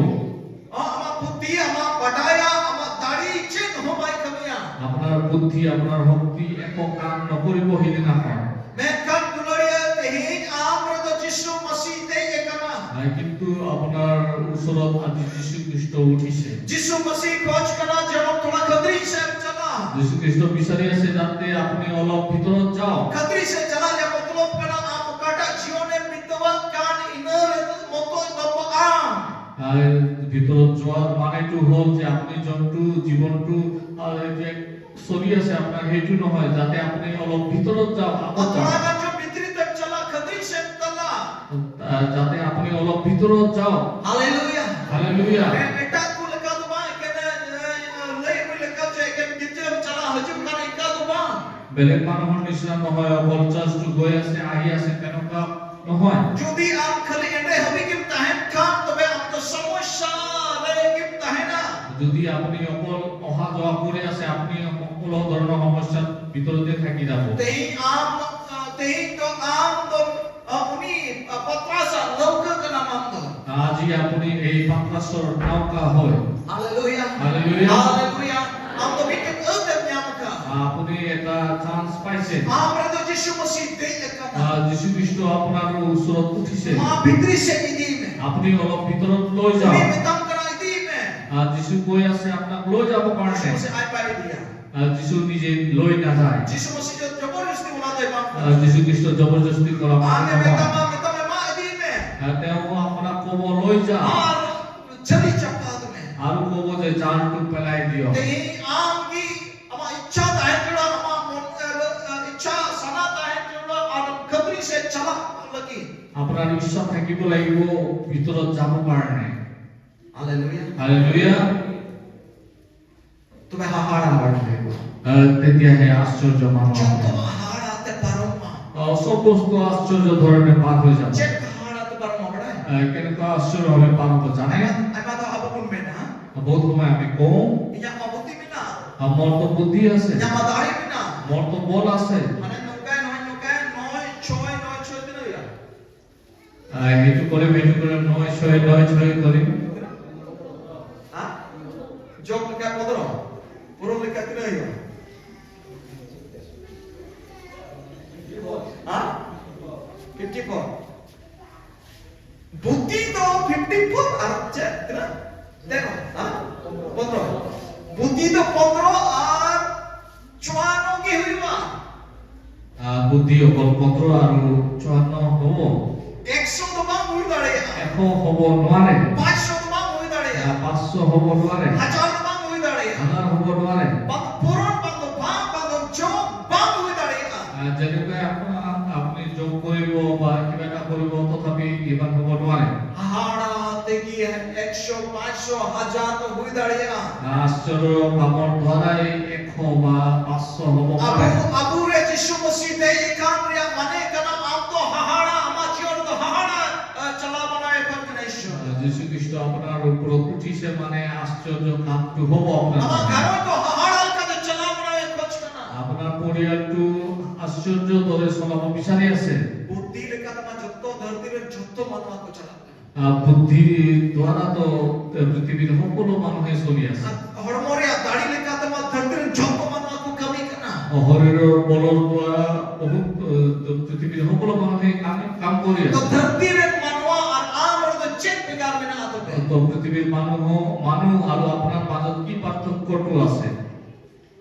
ᱟᱢᱟᱜ ᱵᱩᱫᱽᱫᱷᱤ, ᱟᱢᱟᱜ ᱵᱟᱰᱟᱭᱟ, ᱟᱢᱟᱜ ᱫᱟᱲᱮ ᱪᱮᱫ ᱦᱚᱸ ᱵᱟᱭ ᱠᱟᱹᱢᱤᱭᱟ᱾ আপোনাৰ বুদ্ধি, আপোনাৰ শক্তি একো কাম নকৰিব সেইদিনাখন। ᱢᱮᱱᱠᱷᱟᱱ ᱫᱩᱞᱟᱹᱲᱤᱭᱟᱹ, ᱛᱮᱦᱮᱧ ᱟᱢ ᱨᱮᱫᱚ ᱡᱤᱥᱩ ᱢᱟᱹᱥᱤ ᱫᱮᱡ ᱟᱠᱟᱱᱟ᱾ ᱦᱮᱸ, ᱠᱤᱱᱛᱩ আপোনাৰ ওচৰত আজি যীশু খ্ৰীষ্ট উঠিছে। ᱡᱤᱥᱩ ᱢᱟᱹᱥᱤ ᱠᱷᱚᱡ ᱠᱟᱱᱟ, ᱡᱮᱢᱚᱱ ᱛᱷᱚᱲᱟ ᱠᱷᱟᱹᱛᱨᱤ ᱥᱮᱫ ᱪᱟᱞᱟᱜ᱾ যীশু খ্ৰীষ্ট বিচাৰি আছে যাতে আপুনি অলপ ভিতৰত যাওক। ᱠᱷᱟᱹᱛᱨᱤ ᱥᱮᱫ ᱪᱟᱞᱟᱜ ᱨᱮᱭᱟᱜ ᱢᱚᱛᱞᱚᱵ ᱠᱟᱱᱟ, ᱟᱢ ᱚᱠᱟᱴᱟᱜ ᱡᱤᱭᱚᱱᱮᱢ ᱵᱤᱛᱟᱹᱣᱟᱜ ᱠᱟᱱ, ᱤᱱᱟᱹ ᱨᱮ ᱢᱚᱛᱚᱡ ᱫᱚ ᱵᱟᱝ᱾ ᱟᱨ ভিতৰত যোৱাৰ মানেটো হ'ল যে আপুনি যোনটো জীৱনটো, আহ, যে চলি আছে আপোনাৰ, সেইটো নহয়, যাতে আপুনি অলপ ভিতৰত যাওক, আগত যাওক। ᱛᱷᱚᱲᱟ ᱜᱟᱱ ᱪᱚ ᱵᱷᱤᱛᱨᱤ ᱛᱮᱢ ᱪᱟᱞᱟᱜ, ᱠᱷᱟᱹᱛᱨᱤ ᱥᱮᱫ ᱪᱟᱞᱟᱜ᱾ ᱟᱨ ᱡᱟᱛᱮ ᱟᱯᱱᱤ ᱚᱞᱚᱜ ᱵᱷᱤᱛᱨᱚᱛ ᱡᱟᱣ᱾ ᱦᱟᱞᱮᱞᱩᱭᱟ᱾ ᱦᱟᱞᱮᱞᱩᱭᱟ᱾ ᱮᱴᱟᱜ ᱠᱚ ᱞᱮᱠᱟ ᱫᱚ ᱵᱟᱝ, ᱮᱠᱮᱱ, ᱮ, ᱞᱟᱹᱭ ᱦᱩᱭ ᱞᱮᱠᱟ ᱡᱮ ᱮᱠᱮᱱ ᱜᱤᱨᱡᱟᱹᱢ ᱪᱟᱞᱟᱜ ᱦᱤᱡᱩᱜ ᱠᱟᱱᱟ, ᱤᱱᱠᱟ ᱫᱚ ᱵᱟᱝ᱾ বেলেগ মানুহৰ নিচিনা নহয়, অকল চাৰ্চটো গৈ আছে, আহি আছে, তেনেকুৱা নহয়। ᱡᱩᱫᱤ ᱟᱢ ᱠᱷᱟᱹᱞᱤ ᱮᱸᱰᱮ ᱦᱟᱹᱵᱤᱡ ᱜᱮᱢ ᱛᱟᱦᱮᱱ ᱠᱷᱟᱱ, ᱛᱚᱵᱮ ᱟᱢ ᱫᱚ ᱥᱚᱢᱚᱥᱥᱟ ᱨᱮ ᱜᱮᱢ ᱛᱟᱦᱮᱱᱟ᱾ যদি আপুনি অকল অহা যোৱা কৰি আছে, আপুনি সকলো ধৰণৰ সমস্যাৰ ভিতৰতে থাকি যাব। ᱛᱮᱦᱮᱧ ᱟᱢ, ᱛᱮᱦᱮᱧ ᱫᱚ ᱟᱢ ᱫᱚ ᱩᱱᱤ ᱯᱟᱛᱨᱟᱥ ᱟᱜ ᱞᱟᱹᱣᱠᱟᱹ ᱠᱟᱱᱟᱢ ᱟᱢ ᱫᱚ᱾ আজি আপুনি এই পাত্ৰাছৰ নাওকা হয়। ᱦᱟᱞᱮᱞᱩᱭᱟ᱾ ᱦᱟᱞᱮᱞᱩᱭᱟ᱾ ᱦᱟᱞᱮᱞᱩᱭᱟ᱾ ᱟᱢ ᱫᱚ ᱢᱤᱫᱴᱮᱱ ᱟᱹᱛ ᱮᱢ ᱧᱟᱢ ᱟᱠᱟᱫᱼᱟ᱾ আপুনি এটা চান্স পাইছে। ᱟᱢ ᱨᱮᱫᱚ ᱡᱤᱥᱩ ᱢᱟᱹᱥᱤ ᱫᱮᱡ ᱟᱠᱟᱱᱟ᱾ আহ, যীশু খ্ৰীষ্ট আপোনাৰ ওচৰত উঠিছে। ᱱᱚᱣᱟ ᱵᱷᱤᱛᱨᱤ ᱥᱮᱫ ᱤᱫᱤᱭ ᱢᱮ᱾ আপুনি অলপ ভিতৰত লৈ যাওক। ᱩᱱᱤ ᱢᱮᱛᱟᱢ ᱠᱟᱱᱟ, ᱤᱫᱤᱭ ᱢᱮ᱾ আহ, যীশু কৈ আছে আপোনাক লৈ যাব কাৰণে। ᱡᱤᱥᱩ ᱢᱟᱹᱥᱤ ᱟᱡ ᱵᱟᱭ ᱤᱫᱤᱭᱟ᱾ আহ, যীশু নিজে লৈ নাযায়। ᱡᱤᱥᱩ ᱢᱟᱹᱥᱤ ᱫᱚ ᱡᱚᱵᱚᱨᱡᱚᱥᱛᱤ ᱚᱱᱟ ᱫᱚᱭ ᱵᱟᱝ ᱠᱟᱱᱟ᱾ আহ, যীশু খ্ৰীষ্ট জবৰদস্তি কৰা মানুহ ᱟᱢᱮ নহয়। ᱢᱮᱛᱟᱢᱟ, ᱢᱮᱛᱟᱢᱮ, ᱢᱟ ᱤᱫᱤᱭ ᱢᱮ᱾ আহ, তেওঁ আপোনাক ক'ব, লৈ যা। ᱟᱨ ᱡᱷᱟᱹᱞᱤ ᱪᱟᱯᱟᱫ ᱢᱮ᱾ আৰু ক'ব যে জালটো পেলাই দিয়ক। ᱛᱮᱦᱮᱧ ᱟᱢ ᱜᱮ ᱟᱢᱟᱜ ᱤᱪᱪᱷᱟ ᱛᱟᱦᱮᱸ ᱡᱟᱹᱨᱩᱲᱟ, ᱟᱢᱟᱜ ᱢᱚᱱ, ᱮ, ᱮ, ᱤᱪᱪᱷᱟ ᱥᱟᱱᱟ ᱛᱟᱦᱮᱸ ᱡᱟᱹᱨᱩᱲᱟ, ᱟᱨ ᱠᱷᱟᱹᱛᱨᱤ ᱥᱮᱫ ᱪᱟᱞᱟᱜ ᱞᱟᱹᱜᱤᱫ᱾ আপোনাৰ ইচ্ছা থাকিব লাগিব ভিতৰত যাব কাৰণে। Hallelujah. Hallelujah. ᱛᱚᱵᱮ ᱦᱟᱦᱟᱲᱟ ᱦᱚᱲ ᱦᱩᱭᱩᱜᱼᱟ᱾ ᱟᱨ ᱛᱮᱛᱤᱭᱟ ᱦᱮ ᱟᱥᱪᱚᱨᱡᱚ ᱢᱟᱱᱣᱟ᱾ ᱡᱚᱛᱚ ᱦᱟᱦᱟᱲᱟ ᱛᱮ ᱯᱟᱨᱚᱢᱚᱜᱼᱟ᱾ ᱟᱨ ᱥᱚᱢᱚᱥᱛᱚ ᱟᱥᱪᱚᱨᱡᱚ ᱫᱷᱚᱨᱚᱱᱮ ᱯᱟᱨ ᱦᱩᱭ ᱡᱟᱱᱟ᱾ ᱪᱮᱫ ᱦᱟᱦᱟᱲᱟ ᱛᱮ ᱯᱟᱨᱚᱢᱚᱜᱼᱟ ᱵᱟᱲᱟᱭ? ᱟᱨ ᱠᱮᱱᱠᱟ ᱟᱥᱪᱚᱨᱡᱚ ᱵᱷᱟᱵᱮ ᱯᱟᱨᱚᱢ ᱠᱚ ᱡᱟᱱᱮ? ᱟᱭᱢᱟ, ᱟᱭᱢᱟ ᱫᱚ ᱟᱵᱚ ᱵᱚᱱ ᱢᱮᱱᱟ, ᱟᱨ ᱵᱚᱦᱩᱛ ᱥᱚᱢᱚᱭ ᱟᱢᱮ ᱠᱚ, ᱤᱧᱟᱹᱜ ᱢᱟ ᱵᱩᱫᱷᱤ ᱢᱮᱱᱟᱜᱼᱟ᱾ ᱟᱨ ᱢᱚᱨ ᱛᱚ ᱵᱩᱫᱷᱤ ᱟᱥᱮ᱾ ᱤᱧᱟᱹᱜ ᱢᱟ ᱫᱟᱲᱮ ᱢᱮᱱᱟᱜᱼᱟ᱾ ᱢᱚᱨ ᱛᱚ ᱵᱚᱞ ᱟᱥᱮ᱾ ᱢᱟᱱᱮ ᱱᱚᱝᱠᱟᱭ, ᱱᱚᱜᱼᱚᱭ ᱱᱚᱝᱠᱟᱭ, ᱱᱚᱭ, ᱪᱷᱚᱭ, ᱱᱚᱭ, ᱪᱷᱚᱭ ᱛᱤᱱᱟᱹᱜ ᱦᱩᱭᱩᱜᱼᱟ? ᱟᱨ ᱦᱤᱡᱩᱜ ᱠᱚᱨᱮ, ᱦᱤᱡᱩᱜ ᱠᱚᱨᱮ ᱱᱚᱭ, ᱪᱷᱚᱭ, ᱱᱚᱭ, ᱪᱷᱚᱭ ᱠᱚᱨᱮ᱾ ᱦᱮᱸ? ᱡᱚᱜ ᱞᱮᱠᱟ ᱯᱚᱱᱫᱽᱨᱚ, ᱯᱩᱨᱩᱱ ᱞᱮᱠᱟ ᱛᱤᱱᱟᱹᱜ ᱦᱩᱭᱩᱜᱼᱟ? ᱦᱮᱸ? Fifty four. ᱵᱩᱫᱷᱤ ᱫᱚ ᱯᱷᱤᱯᱴᱤ ᱯᱷᱳᱨ ᱟᱨ ᱪᱮᱫ ᱛᱤᱱᱟᱹᱜ? ᱛᱮᱨᱚ, ᱦᱮᱸ? ᱯᱚᱱᱫᱽᱨᱚ᱾ ᱵᱩᱫᱷᱤ ᱫᱚ ᱯᱚᱱᱫᱽᱨᱚ ᱟᱨ ᱪᱩᱣᱟᱱᱱᱚ ᱜᱮ ᱦᱩᱭᱩᱜᱼᱟ᱾ ᱟᱨ ᱵᱩᱫᱷᱤ ᱚᱠᱚᱞ ᱯᱚᱱᱫᱽᱨᱚ ᱟᱨ ᱪᱩᱣᱟᱱᱱᱚ ᱦᱚᱵᱚ᱾ ᱮᱠᱥᱚ ᱫᱚ ᱵᱟᱝ ᱦᱩᱭ ᱫᱟᱲᱮᱭᱟᱜᱼᱟ᱾ ᱮᱠᱥᱚ ᱦᱚᱵᱚ ᱱᱚᱣᱟ ᱨᱮ᱾ ᱯᱟᱸᱪᱥᱚ ᱫᱚ ᱵᱟᱝ ᱦᱩᱭ ᱫᱟᱲᱮᱭᱟᱜᱼᱟ᱾ ᱟᱨ ᱯᱟᱸᱪᱥᱚ ᱦᱚᱵᱚ ᱱᱚᱣᱟ ᱨᱮ᱾ ᱦᱟᱡᱟᱨ ᱫᱚ ᱵᱟᱝ ᱦᱩᱭ ᱫᱟᱲᱮᱭᱟᱜᱼᱟ᱾ ᱦᱟᱡᱟᱨ ᱦᱚᱵᱚ ᱱᱚᱣᱟ ᱨᱮ᱾ ᱵᱟᱝ ᱯᱩᱨᱚᱱ, ᱵᱟᱝ ᱫᱚ ᱵᱟᱝ, ᱵᱟᱝ ᱫᱚ ᱡᱚᱢ ᱵᱟᱝ ᱦᱩᱭ ᱫᱟᱲᱮᱭᱟᱜᱼᱟ᱾ ᱟᱨ ᱡᱮᱞᱮᱠᱟ ᱟᱯᱱᱟ-, ᱟᱯᱱᱤ ᱡᱚᱢ ᱠᱚᱨᱤᱵᱚ ᱵᱟ ᱠᱤᱵᱟ ᱮᱴᱟᱜ ᱠᱚᱨᱤᱵᱚ ᱛᱚᱛᱷᱟᱯᱤ ᱜᱮᱵᱟᱱ ᱦᱚᱵᱚ ᱱᱚᱣᱟ ᱨᱮ᱾ ᱦᱟᱦᱟᱲᱟ ᱛᱮᱜᱮ ᱮᱠᱥᱚ, ᱯᱟᱸᱪᱥᱚ, ᱦᱟᱡᱟᱨ ᱫᱚ ᱦᱩᱭ ᱫᱟᱲᱮᱭᱟᱜᱼᱟ᱾ ᱟᱥᱪᱚᱨᱡᱚ ᱠᱟᱢᱚᱲ ᱫᱣᱟᱨᱟ ᱮᱠ ᱦᱚᱸ ᱵᱟ ᱯᱟᱸᱪᱥᱚ ᱦᱚᱸ ᱵᱟ ᱟᱵᱚ, ᱟᱵᱚ ᱨᱮ ᱡᱤᱥᱩ ᱢᱟᱹᱥᱤ ᱫᱮᱡ ᱟᱠᱟᱱ ᱨᱮᱭᱟᱜ ᱢᱟᱱᱮ ᱠᱟᱱᱟ, ᱟᱢ ᱫᱚ ᱦᱟᱦᱟᱲᱟ, ᱟᱢᱟᱜ ᱡᱤᱭᱚᱱ ᱫᱚ ᱦᱟᱦᱟᱲᱟ, ᱮ, ᱪᱟᱞᱟᱣ ᱵᱟᱱᱟᱣ ᱮ ᱠᱷᱚᱡ ᱠᱟᱱᱟ ᱤᱥᱚᱨ᱾ ᱡᱤᱥᱩ ᱠᱷᱨᱤᱥᱴᱚ ᱟᱯᱱᱟᱨ ᱯᱩᱨᱟᱹ ᱠᱩᱴᱷᱤ ᱥᱮ ᱢᱟᱱᱮ ᱟᱥᱪᱚᱨᱡᱚ ᱠᱟᱢ ᱴᱩ ᱦᱚᱸ ᱵᱟ ᱟᱯᱱᱟᱨ ᱟᱢᱟᱜ ᱜᱷᱟᱨᱚᱸᱡᱽ ᱫᱚ ᱦᱟᱦᱟᱲᱟ ᱞᱮᱠᱟᱛᱮ ᱪᱟᱞᱟᱣ ᱵᱟᱱᱟᱣ ᱮ ᱠᱷᱚᱡ ᱠᱟᱱᱟ᱾ ᱟᱯᱱᱟᱨ ᱯᱚᱨᱤᱭᱟᱨ ᱴᱩ ᱟᱥᱪᱚᱨᱡᱚ ᱫᱚᱨᱮ ᱥᱚᱞᱟᱢ ᱵᱤᱪᱟᱨᱤ ᱟᱥᱮ᱾ ᱵᱩᱫᱷᱤ ᱞᱮᱠᱟᱛᱮ ᱢᱟ ᱡᱚᱛᱚ ᱫᱷᱟᱹᱨᱛᱤ ᱨᱮᱱ ᱡᱚᱛᱚ ᱢᱟᱱᱣᱟ ᱠᱚ ᱪᱟᱞᱟᱜ ᱠᱟᱱᱟ᱾ ᱟᱨ ᱵᱩᱫᱷᱤ ᱫᱣᱟᱨᱟ ᱫᱚ ᱯᱨᱤᱛᱷᱤᱵᱤ ᱨᱮ ᱦᱚᱯᱚᱞ ᱢᱟᱱᱣᱟ ᱦᱚᱸᱭ ᱥᱚᱨᱤᱭᱟ᱾ ᱟᱨ ᱦᱚᱲᱢᱚ ᱨᱮᱭᱟᱜ ᱫᱟᱲᱮ ᱞᱮᱠᱟᱛᱮ ᱢᱟ ᱫᱷᱟᱹᱨᱛᱤ ᱨᱮᱱ ᱡᱚᱛᱚ ᱢᱟᱱᱣᱟ ᱠᱚ ᱠᱟᱹᱢᱤ ᱠᱟᱱᱟ᱾ ᱦᱚᱨᱤᱨ ᱵᱚᱞᱚ ᱫᱣᱟᱨᱟ ᱵᱚᱦᱩᱛ, ᱮ, ᱯᱨᱤᱛᱷᱤᱵᱤ ᱨᱮ ᱦᱚᱯᱚᱞ ᱢᱟᱱᱣᱟ ᱦᱚᱸᱭ ᱠᱟᱹᱢᱤ, ᱠᱟᱢ ᱠᱚᱨᱤᱭᱟ᱾ ᱛᱚ ᱫᱷᱟᱹᱨᱛᱤ ᱨᱮᱱ ᱢᱟᱱᱣᱟ ᱟᱨ ᱟᱢ ᱨᱮ ᱫᱚ ᱪᱮᱫ ᱵᱷᱮᱜᱟᱨ ᱢᱮᱱᱟᱜᱼᱟ ᱛᱚᱵᱮ? ᱛᱚ ᱯᱨᱤᱛᱷᱤᱵᱤ ᱨᱮᱱ ᱢᱟᱱᱣᱟ ᱦᱚᱸ, ᱢᱟᱱᱣᱟ ᱟᱨ ᱟᱯᱱᱟᱨ ᱢᱟᱡᱷᱮ ᱠᱤ ᱯᱟᱨᱛᱷᱚᱠᱠᱚ ᱴᱩ ᱟᱥᱮ?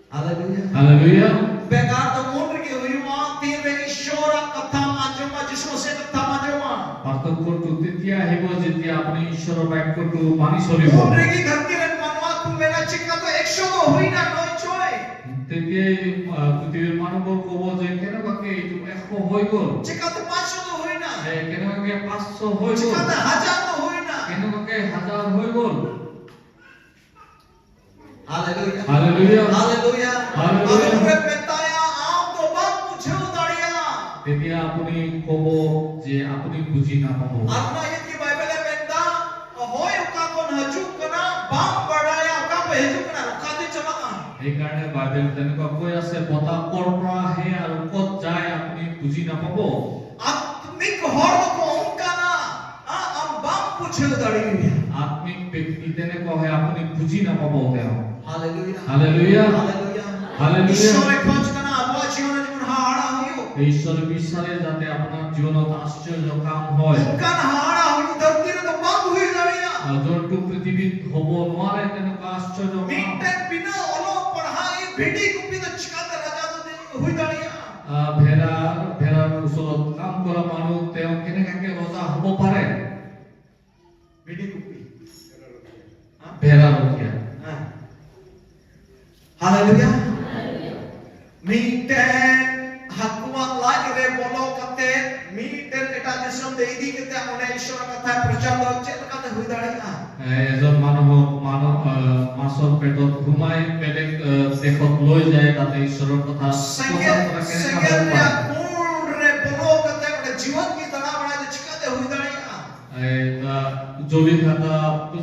ᱦᱟᱞᱮᱞᱩᱭᱟ᱾ ᱦᱟᱞᱮᱞᱩᱭᱟ᱾ ᱵᱮᱜᱟᱨ ᱫᱚ ᱩᱱ ᱨᱮᱜᱮ ᱦᱩᱭᱩᱜᱼᱟ, ᱛᱤᱱᱨᱮ ᱤᱥᱚᱨᱟᱜ ᱠᱟᱛᱷᱟᱢ ᱟᱸᱡᱚᱢᱟ, ᱡᱤᱥᱩ ᱢᱟᱥᱤᱦᱟᱜ ᱠᱟᱛᱷᱟᱢ ᱟᱸᱡᱚᱢᱟ᱾ পার্থক্যটো তেতিয়া আহিব যেতিয়া আপুনি ঈশ্বৰৰ বাক্যটো মানি চলিব। ᱩᱱ ᱨᱮᱜᱮ ᱫᱷᱟᱹᱨᱛᱤ ᱨᱮᱱ ᱢᱟᱱᱣᱟ ᱠᱚ ᱢᱮᱱᱟ, ᱪᱤᱠᱟᱹᱛᱮ ᱮᱠᱥᱚ ᱫᱚ ᱦᱩᱭᱱᱟ, ᱱᱚᱭ ᱪᱷᱚᱭ? তেতিয়াই, আহ, পৃথিৱীৰ মানুহবোৰ ক'ব যে কেনেকুৱাকে এইটো এশ হৈ গ'ল। ᱪᱤᱠᱟᱹᱛᱮ ᱯᱟᱸᱪᱥᱚ ᱫᱚ ᱦᱩᱭᱱᱟ? এ, কেনেকুৱাকে পাঁচশ হৈ গ'ল? ᱪᱤᱠᱟᱹᱛᱮ ᱦᱟᱡᱟᱨ ᱫᱚ ᱦᱩᱭᱱᱟ? ᱤᱱᱟᱹ ᱠᱚᱜᱮ ᱦᱟᱡᱟᱨ ᱦᱩᱭ ᱜᱚᱞ᱾ ᱦᱟᱞᱮᱞᱩᱭᱟ᱾ ᱦᱟᱞᱮᱞᱩᱭᱟ᱾ ᱦᱟᱞᱮᱞᱩᱭᱟ᱾ ᱦᱟᱞᱮᱞᱩᱭᱟ᱾ ᱟᱫᱚ ᱩᱱᱨᱮ ᱢᱮᱛᱟᱭᱟ, ᱟᱢ ᱫᱚ ᱵᱟᱢ ᱵᱩᱡᱷᱟᱹᱣ ᱫᱟᱲᱮᱭᱟᱜᱼᱟ᱾ তেতিয়া আপুনি ক'ব যে আপুনি বুজি নাপাব। ᱟᱨ ᱚᱱᱟ ᱤᱭᱟᱹ ᱛᱮᱜᱮ ᱵᱟᱭᱵᱮᱞ ᱮ ᱢᱮᱱᱫᱟ, ᱦᱚᱭ ᱚᱠᱟ ᱠᱷᱚᱱ ᱦᱤᱡᱩᱜ ᱠᱟᱱᱟ, ᱵᱟᱢ ᱵᱟᱰᱟᱭᱟ, ᱚᱠᱟ ᱠᱷᱚᱱ ᱦᱤᱡᱩᱜ ᱠᱟᱱᱟ, ᱚᱠᱟᱛᱮ ᱪᱟᱞᱟᱜᱼᱟ᱾ সেইকাৰণে বাইবেল তেনেকুৱা কৈ আছে, বতাহ ক'ৰ পৰা আহে আৰু ক'ত যায় আপুনি বুজি নাপাব। আত্মিক ᱦᱚᱲ ᱫᱚᱠᱚ ᱚᱱᱠᱟᱱᱟ, ᱟ-, ᱟᱢ ᱵᱟᱢ ᱵᱩᱡᱷᱟᱹᱣ ᱫᱟᱲᱮᱭᱟᱭᱟ᱾ আত্মিক ব্যক্তি তেনেকুৱা হয়, আপুনি বুজি নাপাব তেওঁ। ᱦᱟᱞᱮᱞᱩᱭᱟ। ᱦᱟᱞᱮᱞᱩᱭᱟ। ᱦᱟᱞᱮᱞᱩᱭᱟ। ᱦᱟᱞᱮᱞᱩᱭᱟ। ᱤᱥᱚᱨᱮ ᱠᱷᱚᱡ ᱠᱟᱱᱟ ᱟᱵᱚᱣᱟᱜ ᱡᱤᱭᱚᱱ ᱨᱮ ᱡᱮᱢᱚᱱ ᱦᱟᱦᱟᱲᱟ ᱦᱩᱭᱩᱜ। ঈশ্বৰে বিচাৰে যাতে আপোনাৰ জীৱনত আশ্চৰ্য কাম হয়। ᱚᱱᱠᱟᱱ ᱦᱟᱦᱟᱲᱟ ᱦᱩᱭᱩᱜ ᱫᱷᱟᱹᱨᱛᱤ ᱨᱮᱫᱚ ᱵᱟᱝ ᱦᱩᱭ ᱫᱟᱲᱮᱭᱟᱜᱼᱟ। ᱡᱚᱱᱛᱩ পৃথিৱীত হ'ব নোৱাৰে তেনেকুৱা আশ্চৰ্য কাম। ᱢᱤᱫᱴᱮᱱ ᱵᱤᱱᱟᱹ ᱚᱞᱚᱜ ᱯᱟᱲᱦᱟᱜ ᱵᱷᱤᱰᱤ ᱜᱩᱯᱤ ᱫᱚ ᱪᱤᱠᱟᱛᱮ ৰাᱡᱟ ᱫᱚ ᱦᱩᱭ ᱫᱟᱲᱮᱭᱟᱜᱼᱟ? আহ, ভেড়া, ভেড়াৰ ওচৰত কাম কৰা মানুহ তেওঁ কেনেকৈ ৰজা হ'ব পাৰে? ᱵᱷᱤᱰᱤ ᱜᱩᱯᱤ᱾ ᱦᱮᱸ? ᱵᱷᱮᱲᱟ ᱨᱚᱠᱷᱤᱭᱟ᱾ ᱦᱮᱸ᱾ ᱦᱟᱞᱮᱞᱩᱭᱟ᱾ ᱢᱤᱫᱴᱮᱱ ᱦᱟᱹᱠᱩᱣᱟᱜ ᱞᱟᱡ ᱨᱮ ᱵᱚᱞᱚ ᱠᱟᱛᱮ, ᱢᱤᱫᱴᱮᱱ ᱮᱴᱟᱜ ᱫᱤᱥᱚᱢ ᱛᱮ ᱤᱫᱤ ᱠᱟᱛᱮ ᱚᱸᱰᱮ ঈশ্বᱨᱟᱜ ᱠᱟᱛᱷᱟ ᱯᱨᱚᱪᱟᱨ ᱫᱚ ᱪᱮᱫ ᱞᱮᱠᱟᱛᱮ ᱦᱩᱭ ᱫᱟᱲᱮᱭᱟᱜᱼᱟ? এজন মানুহক মানৱ, আহ, মাছৰ পেটত সোমাই বেলেগ, আহ, দেশত লৈ যায়, তাতে ঈশ্বৰৰ কথা প্ৰচাৰ কৰা কেনেকৈ হ'ব পাৰে? ᱥᱮᱸᱜᱮᱞ ᱨᱮᱭᱟᱜ ᱠᱩᱸᱰ ᱨᱮ ᱵᱚᱞᱚ ᱠᱟᱛᱮ ᱚᱸᱰᱮ ᱡᱤᱣᱮᱫ ᱜᱮ ᱫᱟᱬᱟ ᱵᱟᱲᱟᱭ ᱫᱚ ᱪᱤᱠᱟᱛᱮ ᱦᱩᱭ ᱫᱟᱲᱮᱭᱟᱜᱼᱟ? ᱮ, ᱫᱟ-, জ্বলি থকা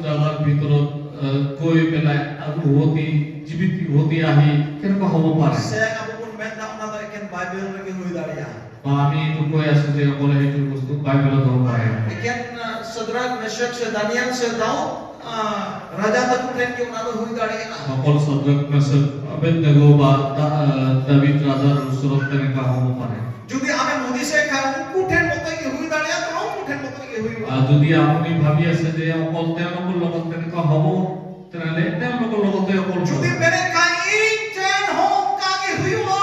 জালৰ ভিতৰত, এ, গৈ পেলাই আৰু উভতি, জীৱিত উভতি আহি কেনেকুৱা হ'ব পাৰে? ᱥᱮ ᱟᱵᱚ ᱵᱚᱱ ᱢᱮᱱᱫᱟ ᱚᱱᱟ ᱫᱚ ᱮᱠᱮᱱ ᱵᱟᱭᱵᱮᱞ ᱨᱮᱜᱮ ᱦᱩᱭ ᱫᱟᱲᱮᱭᱟᱜᱼᱟ᱾ বা আমি এইটো কৈ আছো যে অকলে সেইটো বস্তু বাইবেলত হ'ব পাৰে। ᱮᱠᱮᱱ, ᱟ, ᱥᱟᱫᱨᱟᱠ, ᱢᱮᱥᱟᱠ ᱥᱮ ᱫᱟᱱᱤᱭᱮᱞ ᱥᱮ ᱫᱟᱣᱩᱫ, ᱟ, ᱨᱟᱡᱟ ᱛᱟᱠᱚ ᱴᱷᱮᱱ ᱜᱮ ᱚᱱᱟ ᱫᱚ ᱦᱩᱭ ᱫᱟᱲᱮᱭᱟᱜᱼᱟ᱾ ᱚᱠᱚᱞ ᱥᱟᱫᱨᱟᱠ, ᱢᱮᱥᱟᱠ, ᱟᱵᱮᱫᱽᱱᱮᱜᱳ ᱵᱟ ᱫᱟ-, ᱟ, ᱫᱟᱵᱤᱫ ᱨᱟᱡᱟᱨ ᱩᱥᱩᱨᱚᱛ ᱛᱮ ᱱᱚᱝᱠᱟ ᱦᱚᱸ ᱯᱟᱨᱮ᱾ ᱡᱩᱫᱤ ᱟᱢᱮᱢ ᱦᱩᱫᱤᱥᱮᱫ ᱠᱷᱟᱱ ᱩᱱᱠᱩ ᱴᱷᱮᱱ ᱢᱚᱛᱚ ᱜᱮ ᱦᱩᱭ ᱫᱟᱲᱮᱭᱟᱜᱼᱟ, ᱛᱚ ᱩᱱᱠᱩ ᱴᱷᱮᱱ ᱢᱚᱛᱚ ᱜᱮ ᱦᱩᱭᱩᱜᱼᱟ᱾ ᱟᱨ ᱡᱩᱫᱤ ᱟᱢ ᱩᱱᱤ ᱵᱷᱟᱵᱤ আছে যে অকল তেওঁলোকৰ লগত তেনেকুৱা হ'ব, তেনেহ'লে তেওঁলোকৰ লগতে অকল ᱡᱩᱫᱤ ᱢᱮᱱᱮᱫ ᱠᱷᱟᱱ ᱤᱧ ᱴᱷᱮᱱ ᱦᱚᱸ ᱚᱱᱠᱟ ᱜᱮ ᱦᱩᱭᱩᱜᱼᱟ᱾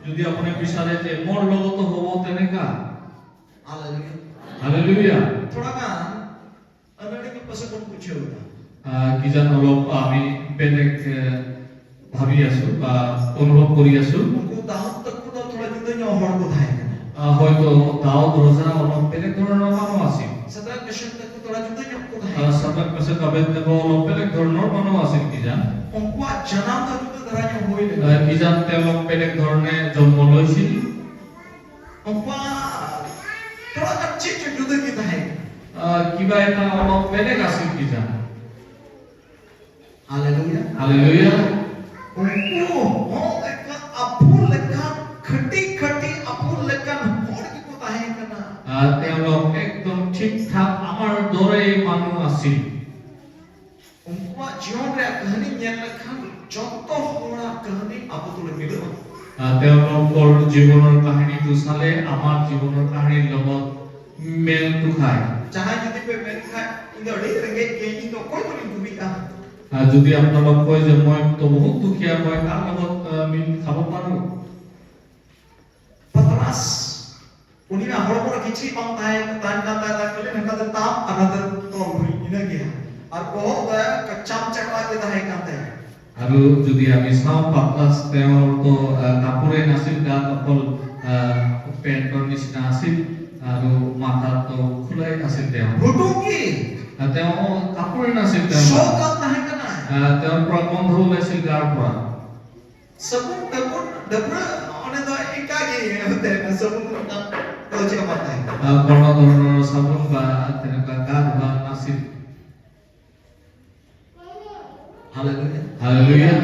ᱡᱩᱫᱤ আপুনি বিচাৰে যে মোৰ লগতো হ'ব তেনেকা। ᱦᱟᱞᱮᱞᱩᱭᱟ। ᱦᱟᱞᱮᱞᱩᱭᱟ। ᱛᱷᱚᱲᱟ ᱜᱟᱱ ᱟᱹᱱᱟᱹᱲᱤ ᱜᱮ ᱯᱟᱥᱮ ᱵᱚᱱ ᱵᱩᱡᱷᱟᱹᱣ ᱮᱫᱟ᱾ ᱟᱨ ᱠᱤ ᱡᱟᱱ ᱚᱞᱚᱜ ᱟᱹᱢᱤ ᱵᱮᱞᱮᱠ, ᱮ, ᱵᱷᱟᱵᱤ ᱟᱥᱩ ᱵᱟ ᱚᱱᱩᱵᱷᱚᱵ ᱠᱚᱨᱤ ᱟᱥᱩ᱾ ᱩᱱᱠᱩ ᱫᱟᱣᱩᱫ ᱛᱟᱠᱚ ᱫᱚ ᱛᱷᱚᱲᱟ ᱡᱩᱫᱟᱹ ᱧᱚᱜ ᱦᱚᱲ ᱠᱚ ᱛᱟᱦᱮᱸ ᱠᱟᱱᱟ᱾ ᱟᱨ ᱦᱚᱭᱛᱚ ᱫᱟᱣᱩᱫ ᱨᱟᱡᱟ ᱚᱞᱚᱜ ᱵᱮᱞᱮᱠ ᱫᱷᱚᱨᱚᱱ ᱨᱮᱱ ᱢᱟᱱᱣᱟ ᱟᱥᱤ᱾ ᱥᱟᱫᱨᱟᱠ, ᱢᱮᱥᱟᱠ ᱛᱟᱠᱚ ᱛᱷᱚᱲᱟ ᱡᱩᱫᱟᱹ ᱧᱚᱜ ᱯᱟᱥᱮ ᱛᱟᱵᱮᱱ ᱛᱮᱠᱚ ᱚᱞᱚᱜ ᱯᱮ ᱞᱮᱠ ᱫᱷᱚᱨᱚᱱ ᱢᱟᱱᱚ ᱟᱥᱤᱞ ᱠᱤᱡᱟᱱ᱾ ᱩᱱᱠᱩᱣᱟᱜ ᱡᱟᱱᱟᱢ ᱫᱚ ᱡᱩᱫᱟᱹ ᱫᱷᱟᱨᱟ ᱧᱚᱜ ᱦᱩᱭ ᱞᱮᱱᱟ᱾ ᱮ, ᱠᱤᱡᱟᱱ ᱛᱮ ᱚᱞᱚᱜ ᱯᱮ ᱞᱮᱠ ᱫᱷᱚᱨᱚᱱᱮ ᱡᱚᱱᱢᱚ ᱞᱚᱭᱥᱤᱞ᱾ ᱩᱱᱠᱩᱣᱟᱜ ᱛᱷᱚᱲᱟ ᱜᱟᱱ ᱪᱮᱫ ᱪᱚ ᱡᱩᱫᱟᱹ ᱜᱮ ᱛᱟᱦᱮᱸ ᱠᱟᱱᱟ᱾ ᱮ, ᱠᱤᱵᱟ ᱮᱴᱟᱜ ᱚᱞᱚᱜ ᱯᱮ ᱞᱮᱠ ᱟᱥᱤᱞ ᱠᱤᱡᱟᱱ᱾ ᱦᱟᱞᱮᱞᱩᱭᱟ᱾ ᱦᱟᱞᱮᱞᱩᱭᱟ᱾ ᱩᱱᱠᱩ ᱦᱚᱸ ᱮᱠᱟᱞ ᱟᱵᱚ ᱞᱮᱠᱟᱱ ᱠᱷᱟᱹᱴᱤ ᱠᱷᱟᱹᱴᱤ ᱟᱵᱚ ᱞᱮᱠᱟᱱ ᱦᱚᱲ ᱜᱮᱠᱚ ᱛᱟᱦᱮᱸ ᱠᱟᱱᱟ᱾ ᱟᱨ তেওঁলোক একদম ঠিক ঠাক আমাৰ দৰেই মানুহ আছিল। ᱩᱱᱠᱩᱣᱟᱜ ᱡᱤᱭᱚᱱ ᱨᱮᱭᱟᱜ ᱠᱟᱹᱦᱱᱤ ᱧᱮᱞ ᱞᱮᱠᱷᱟᱱ ᱡᱚᱛᱚ ᱦᱚᱲᱟᱜ ᱠᱟᱹᱦᱱᱤ ᱟᱵᱚ ᱛᱩᱞᱩᱡ ᱢᱤᱞᱟᱹᱜᱼᱟ᱾ আহ, তেওঁলোকৰ জীৱনৰ কাহিনীটো চালে আমাৰ জীৱনৰ কাহিনীৰ লগত মেলটো খায়। ᱡᱟᱦᱟᱸᱭ ᱡᱩᱫᱤ ᱯᱮ ᱢᱮᱱ ᱠᱷᱟᱡ, "ᱤᱧ ᱫᱚ ᱟᱹᱰᱤ ᱨᱮᱸᱜᱮᱡ ᱜᱮᱭᱟᱹᱧ, ᱤᱧ ᱫᱚ ᱚᱠᱚᱭ ᱛᱩᱞᱩᱡ ᱤᱧ ᱫᱩᱲᱩᱵᱼᱟ?" ᱟᱨ ᱡᱩᱫᱤ আপোনালোক কয় যে, "মই তো বহুত দুখীয়া, মই কাৰ লগত, আহ, মিল খাব পাৰোঁ?" ᱯᱟᱛᱨᱟᱥ, ᱩᱱᱤᱭᱟᱜ ᱦᱚᱲᱢᱚ ᱨᱮ ᱠᱤᱪᱨᱤᱡ ᱵᱟᱝ ᱛᱟᱦᱮᱸ, ᱛᱟᱦᱮᱱ ᱠᱟᱱ ᱛᱟᱭᱟ, ᱠᱷᱟᱹᱞᱤ ᱱᱚᱝᱠᱟ ᱛᱮ ᱛᱟᱵ ᱟᱨ ᱱᱚᱛᱮ ᱛᱚᱞ ᱦᱩᱭ, ᱤᱱᱟᱹ ᱜᱮ᱾ ᱟᱨ ᱵᱚᱦᱚᱜ ᱨᱮ ᱠᱟᱪᱟᱢ ᱪᱟᱠᱟ ᱜᱮ ᱛᱟᱦᱮᱸ ᱠᱟᱱ ᱛᱟᱭᱟ᱾ আৰু যদি আমি চাওঁ, পাতলাছ তেওঁৰ তো, আহ, কাপোৰে নাছিল গাত, অকল, আহ, পেণ্টৰ নিচিনা আছিল আৰু মাথাত তো খোলাই আছিল তেওঁ। হুতুম কি? আহ, তেওঁ কাপোৰে নাছিল তেওঁৰ। শৌচ তাত নাহে কা নাই। আহ, তেওঁৰ পৰা গোন্ধ ওলাইছিল গাৰ পৰা। ᱥᱟᱵᱚᱱ, ᱰᱟᱹᱵᱽᱨᱟᱹ, ᱰᱟᱹᱵᱽᱨᱟᱹ, ᱚᱱᱮ ᱫᱚ ᱮᱠᱟ ᱜᱮ ᱦᱩᱭᱩᱜ ᱛᱟᱦᱮᱱᱟ, ᱥᱟᱵᱚᱱ ᱨᱮᱱᱟᱜ ᱫᱚ ᱪᱮᱫ ᱦᱚᱸ ᱵᱟᱝ ᱛᱟᱦᱮᱸ ᱠᱟᱱᱟ᱾ ᱟᱨ ᱠᱳᱱᱳ ᱫᱷᱚᱨᱚᱱᱮᱨ ᱥᱟᱵᱚᱱ ᱵᱟ ᱛᱮᱱᱠᱟ ᱜᱟ ᱫᱷᱳᱣᱟ ᱱᱟᱥᱤᱞ᱾ ᱦᱟᱞᱮᱞᱩᱭᱟ᱾ ᱦᱟᱞᱮᱞᱩᱭᱟ᱾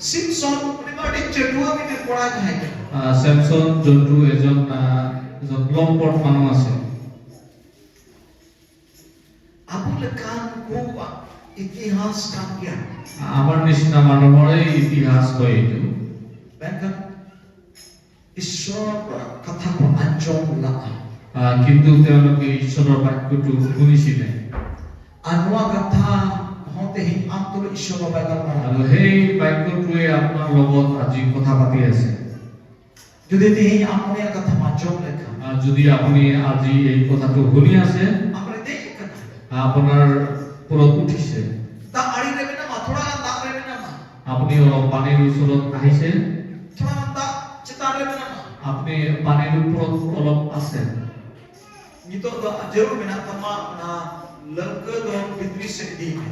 ᱥᱤᱢᱥᱚᱱ, ᱩᱱᱤ ᱢᱟ ᱟᱹᱰᱤ ᱪᱟᱹᱴᱩᱣᱟᱹ ᱢᱤᱫᱴᱮᱱ ᱠᱚᱲᱟᱭ ᱛᱟᱦᱮᱸ ᱠᱟᱱᱟ᱾ ᱟᱨ ᱥᱮᱢᱥᱚᱱ ᱡᱚᱱᱴᱩ ᱮᱡᱚᱱ, ᱟᱨ ᱮᱡᱚᱱ ᱞᱚᱢᱯᱚᱴ ᱢᱟᱱᱣᱟ ᱥᱮ᱾ ᱟᱵᱚ ᱞᱮᱠᱟᱱ ᱠᱚᱣᱟᱜ ᱤᱛᱤᱦᱟᱥ ᱠᱟᱱ ᱜᱮᱭᱟ᱾ আমাৰ নিচিনা মানুহৰে ইতিহাস হয় এইটো। ᱢᱮᱱᱠᱷᱟᱱ ᱤᱥᱚᱨ ᱠᱟᱛᱷᱟ ᱠᱚ ᱟᱸᱡᱚᱢ ᱞᱟᱜᱼᱟ᱾ আহ, কিন্তু তেওঁলোকে ঈশ্বৰৰ বাক্যটো শুনিছিলে। ᱟᱨ ᱱᱚᱣᱟ ᱠᱟᱛᱷᱟ ᱦᱚᱸ ᱛᱮᱦᱮᱧ ᱟᱢ ᱛᱩᱞᱩᱡ ᱤᱥᱚᱨ ᱵᱟᱵᱟᱭ ᱜᱟᱞᱢᱟᱨᱟᱣ᱾ আৰু সেই বাক্যটোৱে আপোনাৰ লগত আজি কথা পাতি আছে। ᱡᱩᱫᱤ ᱛᱮᱦᱮᱧ ᱟᱢ ᱩᱱᱤᱭᱟᱜ ᱠᱟᱛᱷᱟᱢ ᱟᱸᱡᱚᱢ ᱞᱮᱠᱷᱟᱱ, আৰু যদি আপুনি আজি এই কথাটো শুনি আছে, ᱟᱢ ᱨᱮᱸᱜᱮᱡ ᱠᱟᱱᱟ, আপোনাৰ ওপৰত উঠিছে, ᱫᱟᱜ ᱟᱲᱮ ᱨᱮ ᱢᱮᱱᱟᱢᱟ, ᱛᱷᱚᱲᱟ ᱜᱟᱱ ᱫᱟᱜ ᱨᱮ ᱢᱮᱱᱟᱢᱟ, আপুনি অলপ পানীৰ ওচৰত আহিছে, ᱛᱷᱚᱲᱟ ᱜᱟᱱ ᱫᱟᱜ ᱪᱮᱛᱟᱱ ᱨᱮ ᱢᱮᱱᱟᱢᱟ, আপুনি পানীৰ ওপৰত অলপ আছে, ᱱᱤᱛᱚᱜ ᱫᱚ ᱡᱟᱹᱨᱩᱲ ᱢᱮᱱᱟᱜ ᱛᱟᱢᱟ ᱚᱱᱟ ᱞᱟᱹᱣᱠᱟᱹ ᱫᱚ ᱵᱷᱤᱛᱨᱤ ᱥᱮᱫ ᱤᱫᱤᱭ ᱢᱮ᱾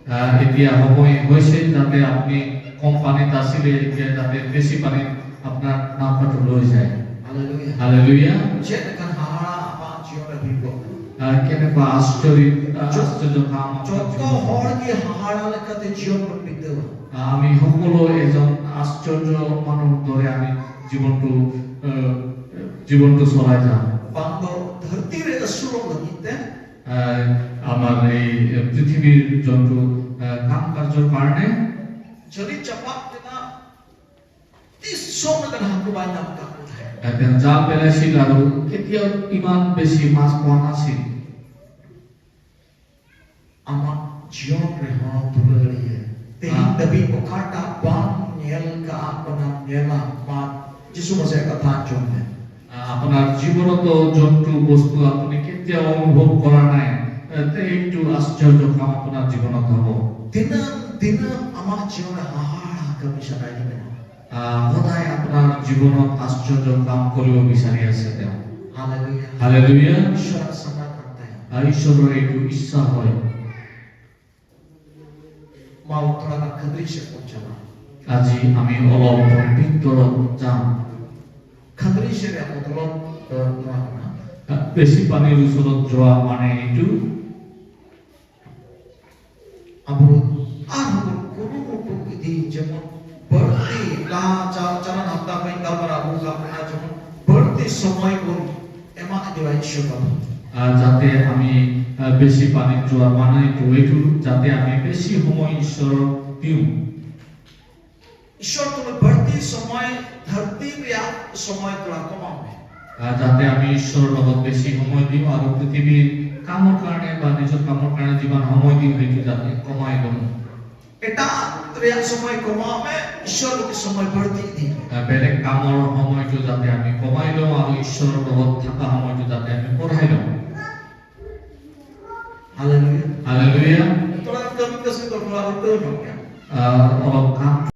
আহ, এতিয়া সময় হৈছে যাতে আপুনি কম পানীত আছিলে, এতিয়া যাতে বেছি পানীত আপোনাৰ নাওকাটো লৈ যায়। Hallelujah. হালেলুয়া। ᱪᱮᱫ ᱞᱮᱠᱟᱱ ᱦᱟᱦᱟᱲᱟ ᱟᱢᱟᱜ ᱡᱤᱭᱚᱱ ᱨᱮ ᱦᱩᱭᱩᱜ ᱠᱟᱱᱟ? আহ, কেনেকুৱা আশ্চৰ্য, আহ, আশ্চৰ্য কাম আপোনাৰ ᱡᱚᱛᱚ জীৱনত। ᱦᱚᱲ ᱜᱮ ᱦᱟᱦᱟᱲᱟ ᱞᱮᱠᱟᱛᱮ ᱡᱤᱭᱚᱱ ᱵᱚᱱ ᱵᱤᱛᱟᱹᱣᱟ᱾ আহ, আমি সকলো এজন আশ্চৰ্য মানুহৰ দৰে আমি জীৱনটো, আহ, জীৱনটো চলাই যাওঁ। ᱵᱟᱝ ᱫᱚ ᱫᱷᱟᱹᱨᱛᱤ ᱨᱮ ᱟᱹᱥᱩᱞᱚᱜ ᱞᱟᱹᱜᱤᱫ ᱛᱮ আহ, আমাৰ এই পৃথিৱীৰ যোনটো, আহ, কাম কাৰ্যৰ কাৰণে ᱡᱷᱟᱹᱞᱤ ᱪᱟᱯᱟᱫ ᱨᱮᱱᱟᱜ ᱛᱤᱥ ᱦᱚᱸ ᱢᱤᱫᱴᱟᱝ ᱦᱟᱹᱠᱩ ᱵᱟᱭ ᱧᱟᱢ ᱟᱠᱟᱫ ᱠᱚ ᱛᱟᱦᱮᱸᱫ᱾ আহ, তেওঁ জাল পেলাইছিল আৰু কেতিয়াও ইমান বেছি মাছ পোৱা নাছিল। ᱟᱢᱟᱜ ᱡᱤᱭᱚᱱ ᱨᱮᱦᱚᱸ ᱫᱩᱞᱟᱹᱲᱤᱭᱟᱹ, ᱛᱮᱦᱮᱧ ᱦᱮᱸ᱾ ᱫᱷᱟᱹᱵᱤᱡ ᱚᱠᱟᱴᱟᱜ ᱵᱟᱢ ᱧᱮᱞ ᱠᱟᱜᱼᱟ, ᱚᱱᱟᱢ ᱧᱮᱞᱟ᱾ ᱢᱟ ᱡᱤᱥᱩ ᱢᱟᱥᱤᱭᱟᱜ ᱠᱟᱛᱷᱟ ᱟᱸᱡᱚᱢ ᱢᱮ᱾ আহ, আপোনাৰ জীৱনতো যোনটো বস্তু আপুনি কেতিয়াও অনুভৱ কৰা নাই, আহ, তে এইটো আশ্চৰ্য কাম আপোনাৰ জীৱনত হ'ব। ᱫᱤᱱᱟᱹᱢ ᱫᱤᱱᱟᱹᱢ ᱟᱢᱟᱜ ᱡᱤᱭᱚᱱ ᱨᱮ ᱦᱟᱦᱟᱲᱟ ᱠᱟᱹᱢᱤ ᱥᱟᱱᱟᱭᱮᱫ ᱢᱮᱭᱟ᱾ আহ, সদায় আপোনাৰ জীৱনত আশ্চৰ্য কাম কৰিব বিচাৰি আছে তেওঁ। Hallelujah. হালেলুয়া। ଈଶ୍ୱର ଆଶା ᱠᱟᱱ ᱛᱟᱭᱟ᱾ আহ, ঈশ্বৰৰ এইটো ইচ্ছা হয়। ᱢᱟ ᱛᱷᱚᱲᱟ ᱜᱟᱱ ᱠᱷᱟᱹᱫᱽᱨᱤ ᱥᱮᱫ ᱵᱚᱱ ᱪᱟᱞᱟᱜᱼᱟ᱾ আজি আমি অলপ পবিত্ৰত যাম। ᱠᱷᱟᱹᱫᱽᱨᱤ ᱥᱮᱫ ᱨᱮᱭᱟᱜ ᱢᱚᱛᱞᱚᱵ ᱫᱚ ᱱᱚᱣᱟ ᱠᱟᱱᱟ᱾ বেছি পানীৰ ওচৰত যোৱা মানে এইটো। ᱟᱵᱚ ᱟᱨᱦᱚᱸ ᱵᱚᱱ ᱠᱩᱨᱩᱢᱩᱴᱩ ᱤᱫᱤ, ᱡᱮᱢᱚᱱ ᱵᱟᱹᱲᱛᱤ ᱞᱟᱦᱟ ᱪᱟᱞ-, ᱪᱟᱞᱟᱣ ᱦᱟᱯᱛᱟ ᱠᱷᱚᱱ ᱜᱟᱞᱢᱟᱨᱟᱣ ᱟᱹᱜᱩ ᱠᱟᱜ ᱵᱚᱱᱟ, ᱡᱮᱢᱚᱱ ᱵᱟᱹᱲᱛᱤ ᱥᱚᱢᱚᱭ ᱵᱚᱱ ᱮᱢᱟ ᱤᱫᱤᱭᱟ ᱤᱥᱚᱨ ᱵᱟᱵᱚᱫ᱾ আহ, যাতে আমি, আহ, বেছি পানীত যোৱা মানে এইটো, এইটো যাতে আমি বেছি সময় ঈশ্বৰক দিওঁ। ᱤᱥᱚᱨ ᱛᱩᱞᱩᱡ ᱵᱟᱹᱲᱛᱤ ᱥᱚᱢᱚᱭ, ᱫᱷᱟᱹᱨᱛᱤ ᱨᱮᱭᱟᱜ ᱥᱚᱢᱚᱭ ᱛᱷᱚᱲᱟ ᱠᱚᱢᱟᱣ ᱢᱮ᱾ আহ, যাতে আমি ঈশ্বৰৰ লগত বেছি সময় দিওঁ আৰু পৃথিৱীৰ কামৰ কাৰণে বা নিজৰ কামৰ কাৰণে যিমান সময় দিওঁ সেইটো যাতে কমাই লওঁ। ᱮᱴᱟᱜ ᱨᱮᱭᱟᱜ ᱥᱚᱢᱚᱭ ᱠᱚᱢᱟᱣ ᱢᱮ, ᱤᱥᱚᱨ ᱞᱟᱹᱜᱤᱫ ᱥᱚᱢᱚᱭ ᱵᱟᱹᱲᱛᱤ ᱤᱫᱤ ᱢᱮ᱾ আহ, বেলেগ কামৰ সময়টো যাতে আমি কমাই লওঁ আৰু ঈশ্বৰৰ লগত থকা সময়টো যাতে আমি বঢ়াই লওঁ। Hallelujah. হালেলুয়া। ᱛᱷᱚᱲᱟ ᱠᱟᱹᱢᱤ ᱠᱟᱹᱥᱱᱤ ᱫᱚ ᱛᱷᱚᱲᱟ ᱩᱞᱴᱟᱹᱣ ᱧᱚᱜ ᱜᱮᱭᱟ᱾ আহ, অলপ কাম